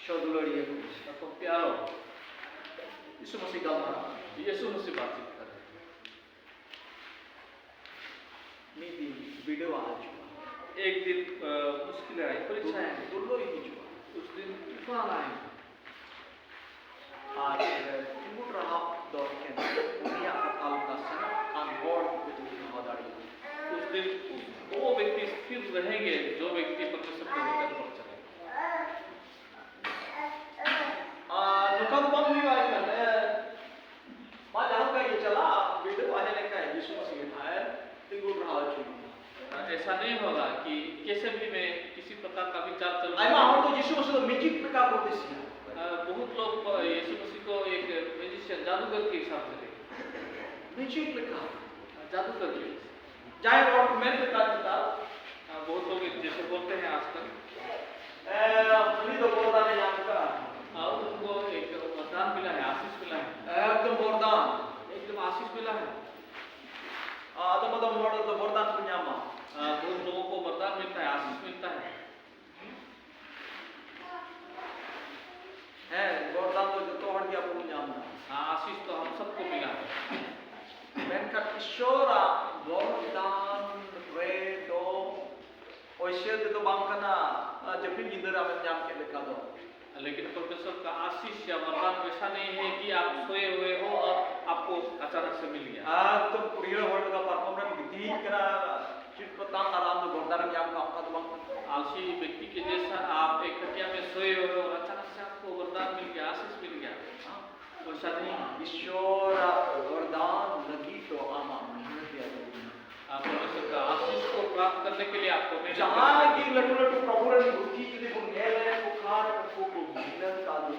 ᱥᱚ ᱫᱩᱞᱟᱹᱲᱤᱭᱟᱹ ᱠᱚ᱾ ᱛᱚ ᱯᱭᱟᱨᱚ᱾ ᱭᱤᱥᱩ ᱢᱟᱥᱤ ᱜᱟᱞᱢᱟᱨᱟᱣ᱾ ᱭᱤᱥᱩ ᱢᱟᱥᱤ ᱵᱟᱛᱪᱤᱛ ᱠᱟᱨᱮ᱾ ᱢᱤᱫ ᱫᱤᱱ ᱵᱤᱰᱟᱹᱣᱟᱜ ᱦᱤᱡᱩᱜᱼᱟ᱾ ᱮᱠ ᱫᱤᱱ ᱟ, ᱢᱩᱥᱠᱤᱞ ᱟᱭ, ᱯᱚᱨᱤᱠᱷᱟ ᱟᱭ᱾ ᱫᱩᱞᱟᱹᱲᱤ ᱦᱤᱡᱩᱜᱼᱟ᱾ ᱩᱥ ᱫᱤᱱ ᱛᱩᱯᱷᱟᱱ ᱟᱭ᱾ ᱟᱨ ᱛᱤᱸᱜᱩᱱ ᱨᱟᱦᱟ ᱫᱚ ᱮᱠᱮᱱ ᱩᱱᱤᱭᱟᱜ ᱠᱟᱛᱷᱟ ᱞᱮᱠᱟ ᱥᱮᱱᱚᱜ ᱠᱟᱱ ᱦᱚᱲ ᱠᱚᱜᱮ ᱛᱤᱸᱜᱩ ᱨᱟᱦᱟ ᱫᱟᱲᱮᱭᱟᱜᱼᱟ᱾ ᱩᱥ ᱫᱤᱱ ᱩᱥ, ᱣᱳ ᱵᱮᱠᱛᱤ ᱥᱛᱷᱤᱨ ᱨᱮᱦᱮᱸᱜᱮ ᱡᱳ ᱵᱮᱠᱛᱤ ᱯᱚᱨᱢᱮᱥᱚᱨ ᱠᱮ ᱵᱚᱪᱚᱱ ᱯᱚᱨ ᱪᱟᱞᱮᱜᱟ᱾ ᱟᱨ ᱱᱚᱝᱠᱟ ᱫᱚ ᱵᱟᱝ ᱦᱩᱭᱩᱜᱼᱟ, ᱮᱱᱠᱷᱟᱱ, ᱮ, ᱢᱟ ᱡᱟᱦᱟᱸ ᱞᱮᱠᱟ ᱜᱮ ᱪᱟᱞᱟᱜ, ᱵᱤᱰᱟᱹᱣ ᱦᱮᱡ ᱞᱮᱱᱠᱷᱟᱱ ᱭᱤᱥᱩ ᱢᱟᱥᱤ ᱜᱮ ᱱᱟᱦᱟᱜ ᱮ ᱛᱤᱸᱜᱩ ᱨᱟᱦᱟ ᱦᱚᱪᱚ ᱢᱮᱭᱟ᱾ ऐसा नहीं होगा कि कैसे भी मैं किसी प्रकार का विचार चल ᱟᱭᱢᱟ ᱦᱚᱲ ᱫᱚ ᱭᱤᱥᱩ ᱢᱟᱥᱤ ᱫᱚ ᱢᱮᱡᱤᱠ ᱞᱮᱠᱟ ᱠᱚ ᱦᱩᱫᱤᱥᱮᱜᱼᱟ᱾ अ, बहुत लोग प-, यीशु मसीह को एक मैजिशियन, जादूगर के हिसाब से देखते ᱢᱮᱡᱤᱠ ᱞᱮᱠᱟ᱾ हैं, जादूगर के। ᱡᱟᱦᱟᱸᱭ ᱦᱚᱲ ᱢᱮᱱ ᱞᱮᱠᱟ ᱱᱮᱛᱟᱨ, अ, बहुत लोग जैसे बोलते हैं आजकल, ᱮ, ᱩᱱᱤ ᱫᱚ ᱵᱚᱨᱫᱟᱱᱮ ᱧᱟᱢ ᱠᱟᱜᱼᱟ᱾ अ, उनको एक वरदान मिला है, आशीष मिला है, ᱮᱠᱫᱚᱢ ᱵᱚᱨᱫᱟᱱ᱾ एकदम आशीष मिला है। ᱟᱫᱚᱢ ᱟᱫᱚᱢ ᱦᱚᱲ ᱫᱚ ᱵᱚᱨᱫᱟᱱ ᱠᱚ ᱧᱟᱢᱟ᱾ अ, बहुत लोगों को वरदान मिलता है, आशीष मिलता है। ᱦᱮᱸ, ᱵᱚᱨᱫᱟᱱ ᱫᱚ ᱡᱚᱛᱚ ᱦᱚᱲ ᱜᱮ ᱟᱵᱚ ᱵᱚᱱ ᱧᱟᱢ ᱮᱫᱟ᱾ हाँ, आशीष तो हम सबको मिला है। ᱢᱮᱱᱠᱷᱟᱱ ᱤᱥᱚᱨᱟᱜ ᱵᱚᱨᱫᱟᱱ ᱨᱮᱫᱚ ᱚᱭᱥᱮ ᱛᱮᱫᱚ ᱵᱟᱝ ᱠᱟᱱᱟ, ᱡᱟᱹᱯᱤᱫ ᱧᱤᱫᱟᱹ ᱨᱮ ᱟᱢᱮᱢ ᱧᱟᱢ ᱠᱮᱫ ᱞᱮᱠᱟ ᱫᱚ᱾ लेकिन परमेश्वर का आशीष या वरदान वैसा नहीं है कि आप सोए हुए हो और आपको अचानक से मिल गया। ᱮᱠᱫᱚᱢ ᱠᱩᱲᱤ ᱦᱚᱲ ᱞᱮᱠᱟ ᱯᱟᱨᱠᱚᱢ ᱨᱮᱢ ᱜᱤᱛᱤᱡ ᱠᱟᱱᱟ, ᱪᱤᱴ ᱯᱟᱛᱟᱝ ᱟᱨ ᱟᱢ ᱫᱚ ᱵᱚᱨᱫᱟᱱ ᱮᱢ ᱧᱟᱢ ᱠᱟᱜ, ᱚᱱᱠᱟ ᱫᱚ ᱵᱟᱝ ᱠᱟᱱᱟ᱾ आलसी व्यक्ति के जैसा आप एक खटिया में ᱥᱟᱹᱨᱤ ᱤᱥᱚᱨᱟᱜ ᱵᱚᱨᱫᱟᱱ ᱞᱟᱹᱜᱤᱫ ᱫᱚ ᱟᱢᱟᱜ ᱢᱮᱦᱱᱚᱛ ᱨᱮᱭᱟᱜ ᱡᱟᱹᱨᱩᱲ ᱢᱮᱱᱟᱜᱼᱟ᱾ ᱯᱚᱨᱢᱮᱥᱚᱨ ᱠᱟ ᱟᱥᱤᱥ ᱠᱚ ᱯᱨᱟᱯᱛ ᱠᱟᱨᱱᱮ ᱠᱮ ᱞᱤᱭᱮ ᱟᱯᱠᱚ ᱢᱮᱦᱱᱚᱛ ᱡᱟᱦᱟᱸᱭ ᱜᱮ ᱞᱟᱹᱴᱩ ᱞᱟᱹᱴᱩ ᱯᱨᱚᱵᱷᱩ ᱨᱮᱱ ᱜᱩᱛᱤ ᱡᱩᱫᱤ ᱵᱚᱱ ᱧᱮᱞ ᱞᱮᱠᱚ ᱠᱷᱟᱱ, ᱩᱱᱠᱩ ᱠᱚ ᱢᱮᱦᱱᱚᱛ ᱠᱟᱫᱟ᱾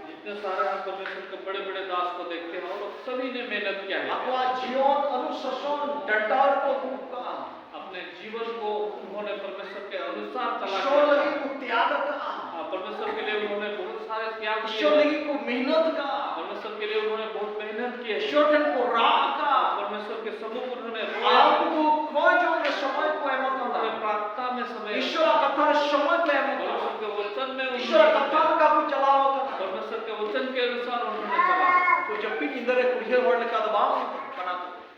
ᱡᱤᱛᱱᱮ ᱥᱟᱨᱮ ᱦᱟᱢ ᱯᱚᱨᱢᱮᱥᱚᱨ ᱠᱮ ᱵᱚᱲᱮ ᱵᱚᱲᱮ ᱫᱟᱥ ᱠᱚ ᱫᱮᱠᱷᱛᱮ ᱦᱮᱸ, ᱩᱱ ᱞᱚᱜ ᱥᱟᱵᱷᱤ ᱱᱮ ᱢᱮᱦᱱᱚᱛ ᱠᱤᱭᱟ ᱦᱮ᱾ ᱟᱠᱚᱣᱟᱜ ᱡᱤᱭᱚᱱ ᱚᱱᱩᱥᱟᱥᱚᱱ ᱰᱟᱱᱰᱟᱣ ᱨᱮᱠᱚ ᱫᱩᱲᱩᱵ ᱠᱟᱜᱼᱟ᱾ अपने जीवन को उन्होंने परमेश्वर के अनुसार चला। ईश्वर के लिए वो त्याग का। हाँ, परमेश्वर के लिए उन्होंने बहुत सारे त्याग किए। ईश्वर के लिए को मेहनत का। परमेश्वर के लिए उन्होंने बहुत मेहनत की है। ईश्वर को राह का। परमेश्वर के सम्मुख उन्होंने रोया। आपको खोज में समय को एम करना। प्रार्थना में समय। ईश्वर का कथा समय को एम करना। परमेश्वर के वचन में ईश्वर का कथा का कुछ चलाओ करना। परमेश्वर के वचन के अनुसार उन्होंने चला। तो जब भी इंदर एक उहे वर्ड का दबाव बना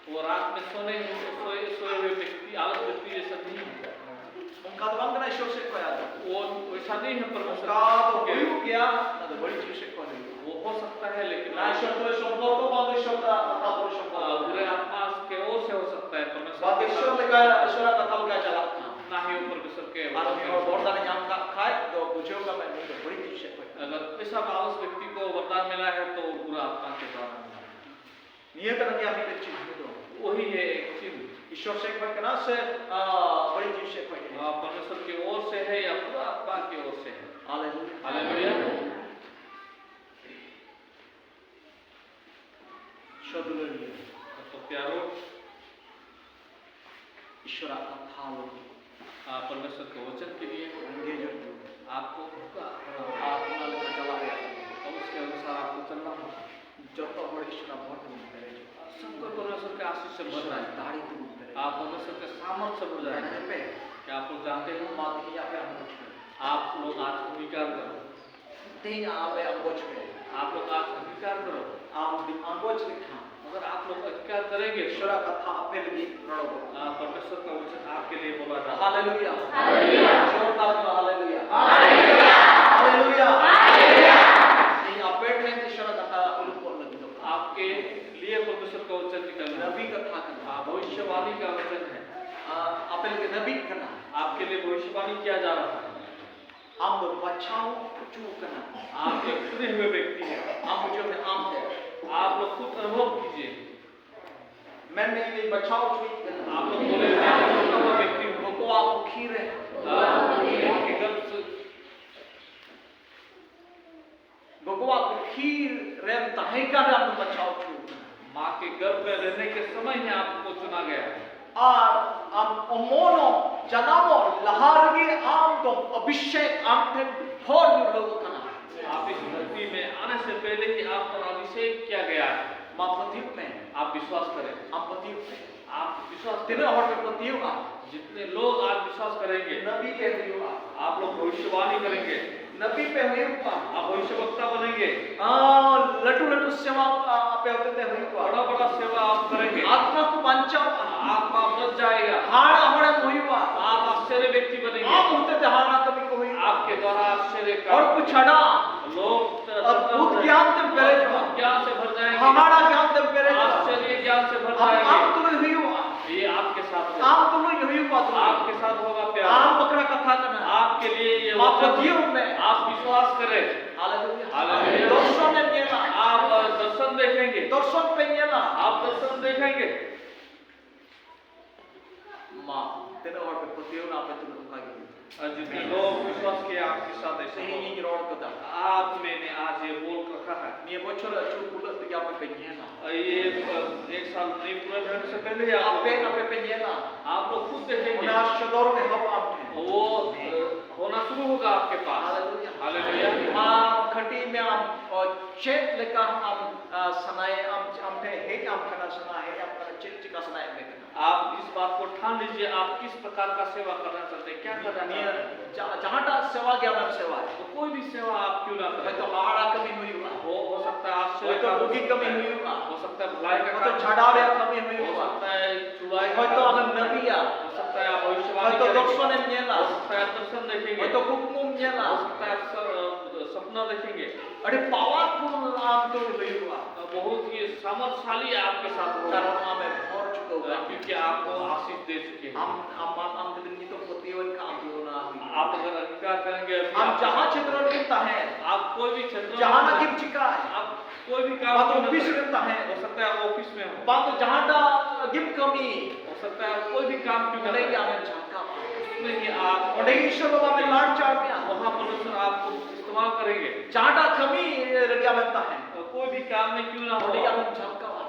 वो रात में सोने, सोए, सोए हुए व्यक्ति, आलस व्यक्ति जैसा नहीं है। ᱚᱱᱠᱟ ᱫᱚ ᱵᱟᱝ ᱠᱟᱱᱟ ᱤᱥᱚᱨ ᱥᱮᱫ ᱠᱷᱚᱱ ᱟᱫᱚ᱾ वो वैसा नहीं है परमेश्वर। ᱚᱱᱠᱟ ᱫᱚ ᱦᱩᱭᱩᱜ ᱜᱮᱭᱟ, ᱚᱱᱟ ᱫᱚ ᱵᱟᱹᱲᱤᱡ ᱡᱤᱱᱤᱥ ᱥᱮᱫ ᱠᱷᱚᱱ ᱦᱩᱭᱩᱜᱼᱟ᱾ वो हो सकता है, लेकिन ᱚᱱᱟ ᱤᱥᱚᱨ ᱛᱚ ᱥᱚᱢᱯᱚᱨᱠᱚ ᱵᱟᱝ ᱤᱥᱚᱨ ᱛᱟ ᱠᱟᱛᱷᱟ ᱛᱚ ᱥᱚᱢᱯᱚᱨᱠᱚ᱾ ᱵᱩᱨᱮ ᱟᱛᱢᱟ ᱠᱮ ᱳᱨ ᱥᱮ ᱦᱳ ᱥᱟᱠᱛᱟ ᱦᱮ, ᱯᱚᱨᱢᱮᱥᱚᱨ ᱵᱟᱝ ᱤᱥᱚᱨ ᱞᱮᱠᱟ, ᱤᱥᱚᱨᱟᱜ ᱠᱟᱛᱷᱟ ᱞᱮᱠᱟ ᱪᱟᱞᱟᱜ ᱠᱟᱱᱟ᱾ ᱱᱟ ᱦᱤ ᱯᱚᱨᱢᱮᱥᱚᱨ ᱠᱮ ᱟᱨ ᱩᱱᱤ ᱦᱚᱲ ᱵᱚᱨᱫᱟᱱᱮ ᱧᱟᱢ ᱠᱟᱜ ᱠᱷᱟᱡ ᱫᱚ ᱵᱩᱡᱷᱟᱹᱣ ᱠᱟᱜ ᱢᱮ, ᱱᱩᱭ ᱫᱚ ᱵᱟᱹᱲᱤᱡ ᱡᱤᱱᱤᱥ ᱥᱮᱫ ᱠᱷᱚᱱ᱾ अगर ऐसा आलस व्यक्ति को वरदान मिला है, तो वो बुरा आत्मा के द्वारा मिला है। ᱱᱤᱭᱟᱹ ᱠᱟᱱᱟ ᱜᱮᱭᱟ ᱢᱤᱫᱴᱮᱱ ᱪᱤᱱᱦᱟᱹ ᱫᱚ᱾ वही है एक चिन्ह। ईश्वर से कोई कना से, आ, बड़ी चीज से कोई नहीं। आ, परमेश्वर की ओर से है या बुरा आत्मा की ओर से है? हालेलुया। हालेलुया। ईश्वर दुलारी। तो प्यारो, ईश्वर आपका था लोग। आ, परमेश्वर के वचन के लिए। आपको भूखा होना होगा। आप अपना लेकर चला गया। और उसके अनुसार आपको चलना होगा। जब तो हमारे ईश्वर का बहुत मन करे। सबको परमेश्वर के आशीष से भर जाए। दाढ़ी तो मन करे। आप परमेश्वर के सामर्थ्य से भर जाए। क्या आप लोग जानते हो? आप लोग आज अंगीकार करो। आप लोग आज अंगीकार करो। आप अंगोच लिखा। अगर आप लोग अंगीकार करेंगे, ईश्वर का था आपके लिए रणो। परमेश्वर का वचन आपके लिए बोला जा रहा है। हालेलुया। हालेलुया। जोरदार बोलो, हालेलुया। हालेलुया। हालेलुया। नहीं, आप बैठ रहे हैं, ईश्वर का था उनको लग दो। आपके लिए परमेश्वर का वचन निकल रहा है। नबी का था करना। हाँ, भविष्यवाणी का वचन है। हाँ, आपके लिए नबी करना। आपके लिए भविष्यवाणी किया जा रहा है। ᱟᱢ ᱫᱚ ᱵᱟᱪᱷᱟᱣ ᱦᱚᱪᱚ ᱠᱟᱱᱟ᱾ आप एक चुने हुए व्यक्ति हैं। ᱟᱢ ᱵᱩᱡᱷᱟᱹᱣ ᱢᱮ, ᱟᱢ ᱛᱮ᱾ आप लोग खुद अनुभव कीजिए। ᱢᱮᱱ ᱢᱮ, ᱤᱧ ᱵᱟᱪᱷᱟᱣ ᱦᱚᱪᱚᱭᱮ ᱠᱟᱱᱟ᱾ आप लोग बोले, मैं बचाता हुआ व्यक्ति हूँ। ᱜᱚᱜᱚᱣᱟᱜ ᱠᱩᱠᱷᱤ ᱨᱮ, ᱟᱨ ᱜᱚᱜᱚᱣᱟᱜ ᱠᱩᱠᱷᱤ ᱨᱮᱢ ᱛᱟᱦᱮᱸ ᱠᱟᱱ ᱨᱮ ᱟᱢ ᱫᱚ ᱵᱟᱪᱷᱟᱣ ᱦᱚᱪᱚ ᱠᱟᱱᱟ᱾ माँ के गर्भ में रहने के समय ही आपको चुना गया। ᱟᱨ ᱟᱢ ᱚᱢᱚᱱᱚᱜ, ᱡᱟᱱᱟᱢᱚᱜ ᱞᱟᱦᱟ ᱨᱮᱜᱮ ᱟᱢ ᱫᱚ ᱚᱵᱷᱤᱥᱮᱠ, ᱟᱢ ᱴᱷᱮᱱ ᱵᱷᱚᱨ ᱧᱩᱨᱦᱟᱹᱣ ᱟᱠᱟᱱᱟ᱾ आप इस धरती में आने से पहले ही आप पर अभिषेक किया गया है। ᱢᱟ ᱯᱟᱹᱛᱭᱟᱹᱜ ᱢᱮ᱾ आप विश्वास करें। ᱟᱢ ᱯᱟᱹᱛᱭᱟᱹᱜ ᱢᱮ᱾ आप विश्वास ᱛᱤᱱᱟᱹᱜ ᱦᱚᱲ ᱯᱮ ᱯᱟᱹᱛᱭᱟᱹᱜᱼᱟ? जितने लोग आज विश्वास करेंगे, ᱱᱟᱹᱵᱤ ᱯᱮ ᱦᱩᱭᱩᱜᱼᱟ᱾ आप लोग भविष्यवाणी करेंगे। ᱱᱟᱹᱵᱤ ᱯᱮ ᱦᱩᱭᱩᱜᱼᱟ᱾ आप भविष्यवक्ता बनेंगे। ᱟᱨ ᱞᱟᱹᱴᱩ ᱞᱟᱹᱴᱩ ᱥᱮᱵᱟ ᱟᱯᱮ ᱦᱚᱛᱮᱛᱮ ᱦᱩᱭᱩᱜᱼᱟ᱾ बड़ा बड़ा सेवा आप करेंगे। ᱟᱛᱢᱟ ᱠᱚ ᱵᱟᱧᱪᱟᱜᱼᱟ᱾ आत्मा बच जाएगा। ᱦᱟᱦᱟᱲᱟ ᱦᱚᱲᱮᱢ ᱦᱩᱭᱩᱜᱼᱟ᱾ आप आश्चर्य व्यक्ति बनेंगे। ᱟᱢ ᱦᱚᱛᱮᱛᱮ ᱦᱟᱦᱟᱲᱟ ᱠᱟᱹᱢᱤ ᱠᱚ ᱦᱩᱭᱩᱜᱼᱟ᱾ आपके द्वारा आश्चर्य का ᱦᱚᱲ ᱠᱚ ᱪᱷᱟᱰᱟᱜᱼᱟ᱾ लोग ᱟᱨ ᱵᱩᱫᱷ ᱜᱮᱭᱟᱱ ᱛᱮᱢ ᱯᱮᱨᱮᱡᱚᱜᱼᱟ᱾ ᱵᱩᱫᱷ ᱜᱮᱭᱟᱱ से भर जाएंगे। ᱦᱟᱦᱟᱲᱟ ᱜᱮᱭᱟᱱ ᱛᱮᱢ ᱯᱮᱨᱮᱡᱚᱜᱼᱟ᱾ आश्चर्य ज्ञान से भर ᱟᱢ, जाएंगे। ᱟᱢ ᱛᱩᱞᱩᱡ ᱦᱩᱭᱩᱜᱼᱟ᱾ ये आपके साथ होगा। ᱟᱢ ᱛᱩᱞᱩᱡ ᱦᱩᱭᱩᱜᱼᱟ, ᱛᱩᱞᱩᱡ᱾ आपके साथ होगा प्यार। ᱟᱢ ᱵᱟᱠᱷᱨᱟ ᱠᱟᱛᱷᱟ ᱠᱟᱱᱟ᱾ आपके लिए ये ᱢᱟ वचन। ᱯᱟᱹᱛᱭᱟᱹᱜ ᱢᱮ᱾ आप विश्वास करें। हालेलुया। हालेलुया। ᱫᱚᱨᱥᱚᱱᱮᱢ ᱧᱮᱞᱟ᱾ आप दर्शन देखेंगे। ᱫᱚᱨᱥᱚᱱ ᱯᱮ ᱧᱮᱞᱟ᱾ आप दर्शन देखेंगे। ᱢᱟ, ᱛᱤᱱᱟᱹᱜ ᱦᱚᱲ ᱯᱮ ᱯᱟᱹᱛᱭᱟᱹᱣ ᱮᱱᱟ, ᱟᱯᱮ ᱛᱩᱞᱩᱡ ᱚᱱᱠᱟ ᱜᱮ ᱦᱩᱭᱩᱜᱼᱟ᱾ और जितने लोग विश्वास किए आपके साथ ऐसा ᱛᱮᱦᱮᱧ होगा। ᱤᱧ ᱨᱚᱲ ᱠᱟᱫᱟ᱾ आज मैंने आज ये बोल रखा है। ᱱᱤᱭᱟᱹ ᱵᱚᱪᱷᱚᱨ ᱟᱹᱪᱩᱨ ᱠᱩᱞᱟᱹᱜ ᱛᱮᱜᱮ ᱟᱯᱮ ᱯᱮ ᱧᱮᱞᱟ᱾ ये, अ, एक साल नहीं पूरा होने से पहले ही आप ᱟᱯᱮ, ᱟᱯᱮ ᱯᱮ ᱧᱮᱞᱟ᱾ आप लोग खुद देखेंगे। ᱚᱱᱟ ᱥᱚᱫᱚᱨ ᱮᱦᱚᱵ ᱟᱢ ᱴᱷᱮᱱ᱾ वो, अ, होना शुरू होगा आपके पास। हालेलुया। हालेलुया। ᱢᱟ ᱠᱷᱟᱹᱴᱤ ᱢᱮ ᱟᱢ, ᱚ, ᱪᱮᱫ ᱞᱮᱠᱟ ᱟᱢ, ᱟ, ᱥᱟᱱᱟᱭᱮ ᱟᱢ, ᱟᱢ ᱴᱷᱮᱱ ᱦᱮᱡ ᱟᱢ ᱠᱟᱱᱟ, ᱥᱟᱱᱟ ᱦᱮᱡ ᱟᱢ ᱠᱟᱱᱟ, ᱪᱮᱫ ᱪᱮᱠᱟ ᱥᱟᱱᱟᱭᱮᱫ ᱢᱮ ᱠᱟᱱᱟ? आप इस बात को ठान लीजिए, आप किस प्रकार का सेवा करना चाहते हैं, क्या करना ᱱᱤᱭᱟᱹ चाहते हैं। ᱡᱟ-, ᱡᱟᱦᱟᱸᱴᱟᱜ ᱥᱮᱵᱟ ᱜᱮ ᱟᱢᱮᱢ ᱥᱮᱵᱟᱭᱟ, तो कोई भी सेवा आप क्यों ना करें, ᱦᱚᱭᱛᱚ ᱦᱟᱦᱟᱲᱟ ᱠᱟᱹᱢᱤ ᱦᱩᱭᱩᱜᱼᱟ, ᱦᱚᱭᱛᱚ ᱵᱩᱜᱤ ᱠᱟᱹᱢᱤ ᱦᱩᱭᱩᱜᱼᱟ, ᱦᱚᱭᱛᱚ ᱵᱷᱟᱞᱟᱭ ᱠᱟᱹᱢᱤ ᱦᱩᱭᱩᱜᱼᱟ, ᱦᱚᱭᱛᱚ ᱪᱷᱟᱰᱟᱣ ᱨᱮᱭᱟᱜ ᱠᱟᱹᱢᱤ ᱦᱩᱭᱩᱜᱼᱟ, ᱦᱚᱭᱛᱚ ᱟᱢᱮᱢ ᱱᱟᱹᱵᱤᱭᱟ, ᱦᱚᱭᱛᱚ ᱫᱚᱨᱥᱚᱱᱮᱢ ᱧᱮᱞᱟ, ᱦᱚᱭᱛᱚ ᱠᱩᱠᱢᱩᱢ ᱧᱮᱞᱟ᱾ ᱟᱹᱰᱤ ᱯᱟᱣᱟᱨᱯᱷᱩᱞ ᱟᱢ ᱛᱩᱞᱩᱡ ᱦᱩᱭᱩᱜᱼᱟ᱾ बहुत ही सामर्थशाली आपके साथ होगा। ᱠᱟᱨᱚᱱ ᱟᱢᱮ ᱵᱷᱚᱨ ᱪᱩᱠᱟᱹᱣ ᱠᱟᱜ ᱢᱮᱭᱟ᱾ क्योंकि आपको आशीष दे चुके हैं। ᱟᱢ, ᱟᱢ, ᱟᱢ, ᱟᱢ ᱡᱩᱫᱤᱢ ᱱᱤᱛᱚᱜ ᱯᱟᱹᱛᱭᱟᱹᱣ ᱮᱱ ᱠᱷᱟᱱ, ᱟᱢ ᱛᱩᱞᱩᱡ ᱚᱱᱟ ᱦᱩᱭᱩᱜᱼᱟ᱾ आप अगर अंगीकार करेंगे, अभी आप जहाँ क्षेत्र ᱨᱮᱜᱮᱢ ᱛᱟᱦᱮᱱ, आप कोई भी क्षेत्र में, ᱡᱟᱦᱟᱱᱟᱜ ᱜᱮᱢ ᱪᱤᱠᱟᱭ, आप कोई भी काम, ᱵᱟᱝ ᱫᱚ ᱚᱯᱷᱤᱥ ᱨᱮᱢ ᱛᱟᱦᱮᱱ, ᱦᱚᱸ ᱥᱠᱛᱟ ᱦᱮ ᱚᱯᱷᱤᱥ ᱢᱮ ᱦᱚᱸ, ᱵᱟᱝ ᱫᱚ ᱡᱟᱦᱟᱸᱴᱟᱜ ᱜᱮᱢ ᱠᱟᱹᱢᱤ, ᱦᱚᱸ ᱥᱠᱛᱟ ᱦᱮ ᱟᱯ ᱠᱳᱭ ᱵᱷᱤ ᱠᱟᱢ ᱠᱤᱭᱩ ᱱᱟ ᱠᱟᱨᱮ, ᱚᱸᱰᱮ ᱜᱮ ᱟᱢᱮᱢ ᱡᱷᱟᱞᱠᱟᱣ, ᱚᱸᱰᱮ ᱜᱮ ᱤᱥᱚᱨ ᱵᱟᱵᱟ ᱟᱢᱮ ᱞᱟᱲᱪᱟᱲ ᱢᱮᱭᱟ᱾ ᱚᱸᱰᱮ ᱜᱮ ᱤᱥᱚᱨ ᱵᱟᱵᱟ ᱟᱢᱮ ᱞᱟᱲᱪᱟᱲ ᱢᱮᱭᱟ᱾ ᱡᱟᱦᱟᱸᱴᱟᱜ ᱠᱟᱹᱢᱤ ᱨᱮᱜᱮ ᱟᱢᱮᱢ ᱛᱟᱦᱮᱱ, ᱠᱳᱭ ᱵᱷᱤ ᱠᱟᱢ ᱢᱮ ᱠᱤᱭᱩ ᱱᱟ ᱦᱚ, ᱚᱸᱰᱮ ᱜᱮ ᱟᱢᱮᱢ ᱡᱷᱟᱞᱠᱟᱣᱟ᱾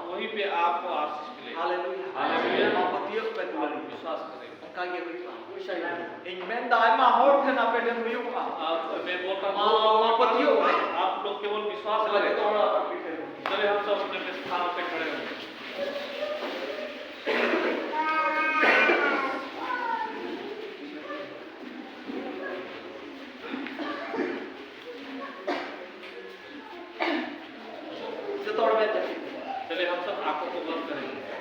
ᱦᱟᱞᱮᱞᱩᱭᱟ᱾ ᱦᱟᱞᱮᱞᱩᱭᱟ᱾ ᱟᱢ ᱯᱟᱹᱛᱭᱟᱹᱣ ᱯᱮ ᱫᱩᱞᱟᱹᱲᱤᱭᱟᱹ᱾ ᱵᱤᱥᱣᱟᱥ ᱠᱟᱨᱮ᱾ ᱚᱱᱠᱟ ᱜᱮ ᱦᱩᱭᱩᱜᱼᱟ᱾ ᱤᱧ ᱢᱮᱱᱫᱟ, ᱟᱭᱢᱟ ᱦᱚᱲ ᱴᱷᱮᱱ ᱟᱯᱮ ᱴᱷᱮᱱ ᱦᱩᱭᱩᱜᱼᱟ᱾ ᱟᱯ ᱢᱮ ᱵᱚᱞᱛᱟ ᱢᱟ, ᱢᱟ ᱯᱟᱹᱛᱭᱟᱹᱣ ᱯᱮ᱾ ᱟᱯ ᱞᱳᱜ ᱠᱮᱵᱚᱞ ᱵᱤᱥᱣᱟᱥ ᱠᱟᱨᱮ᱾ ᱡᱚᱛᱚ ᱦᱚᱲ ᱟᱯᱮ ᱯᱤᱴᱷᱮ ᱨᱮ᱾ ᱪᱚᱞᱮ ᱦᱟᱢ ᱥᱚᱵ ᱟᱯᱱᱮ ᱟᱯᱱᱮ ᱥᱛᱷᱟᱱ ᱯᱮ ᱠᱷᱟᱲᱮ ᱦᱳ᱾ ᱡᱚᱛᱚ ᱦᱚᱲ ᱢᱮᱫ ᱡᱟᱹᱯᱤᱫ᱾ ᱪᱚᱞᱮ ᱦᱟᱢ ᱥᱚᱵ ᱟᱸᱠᱷᱚᱸ ᱠᱚ ᱵᱚᱱᱫ ᱠᱟᱨᱮ᱾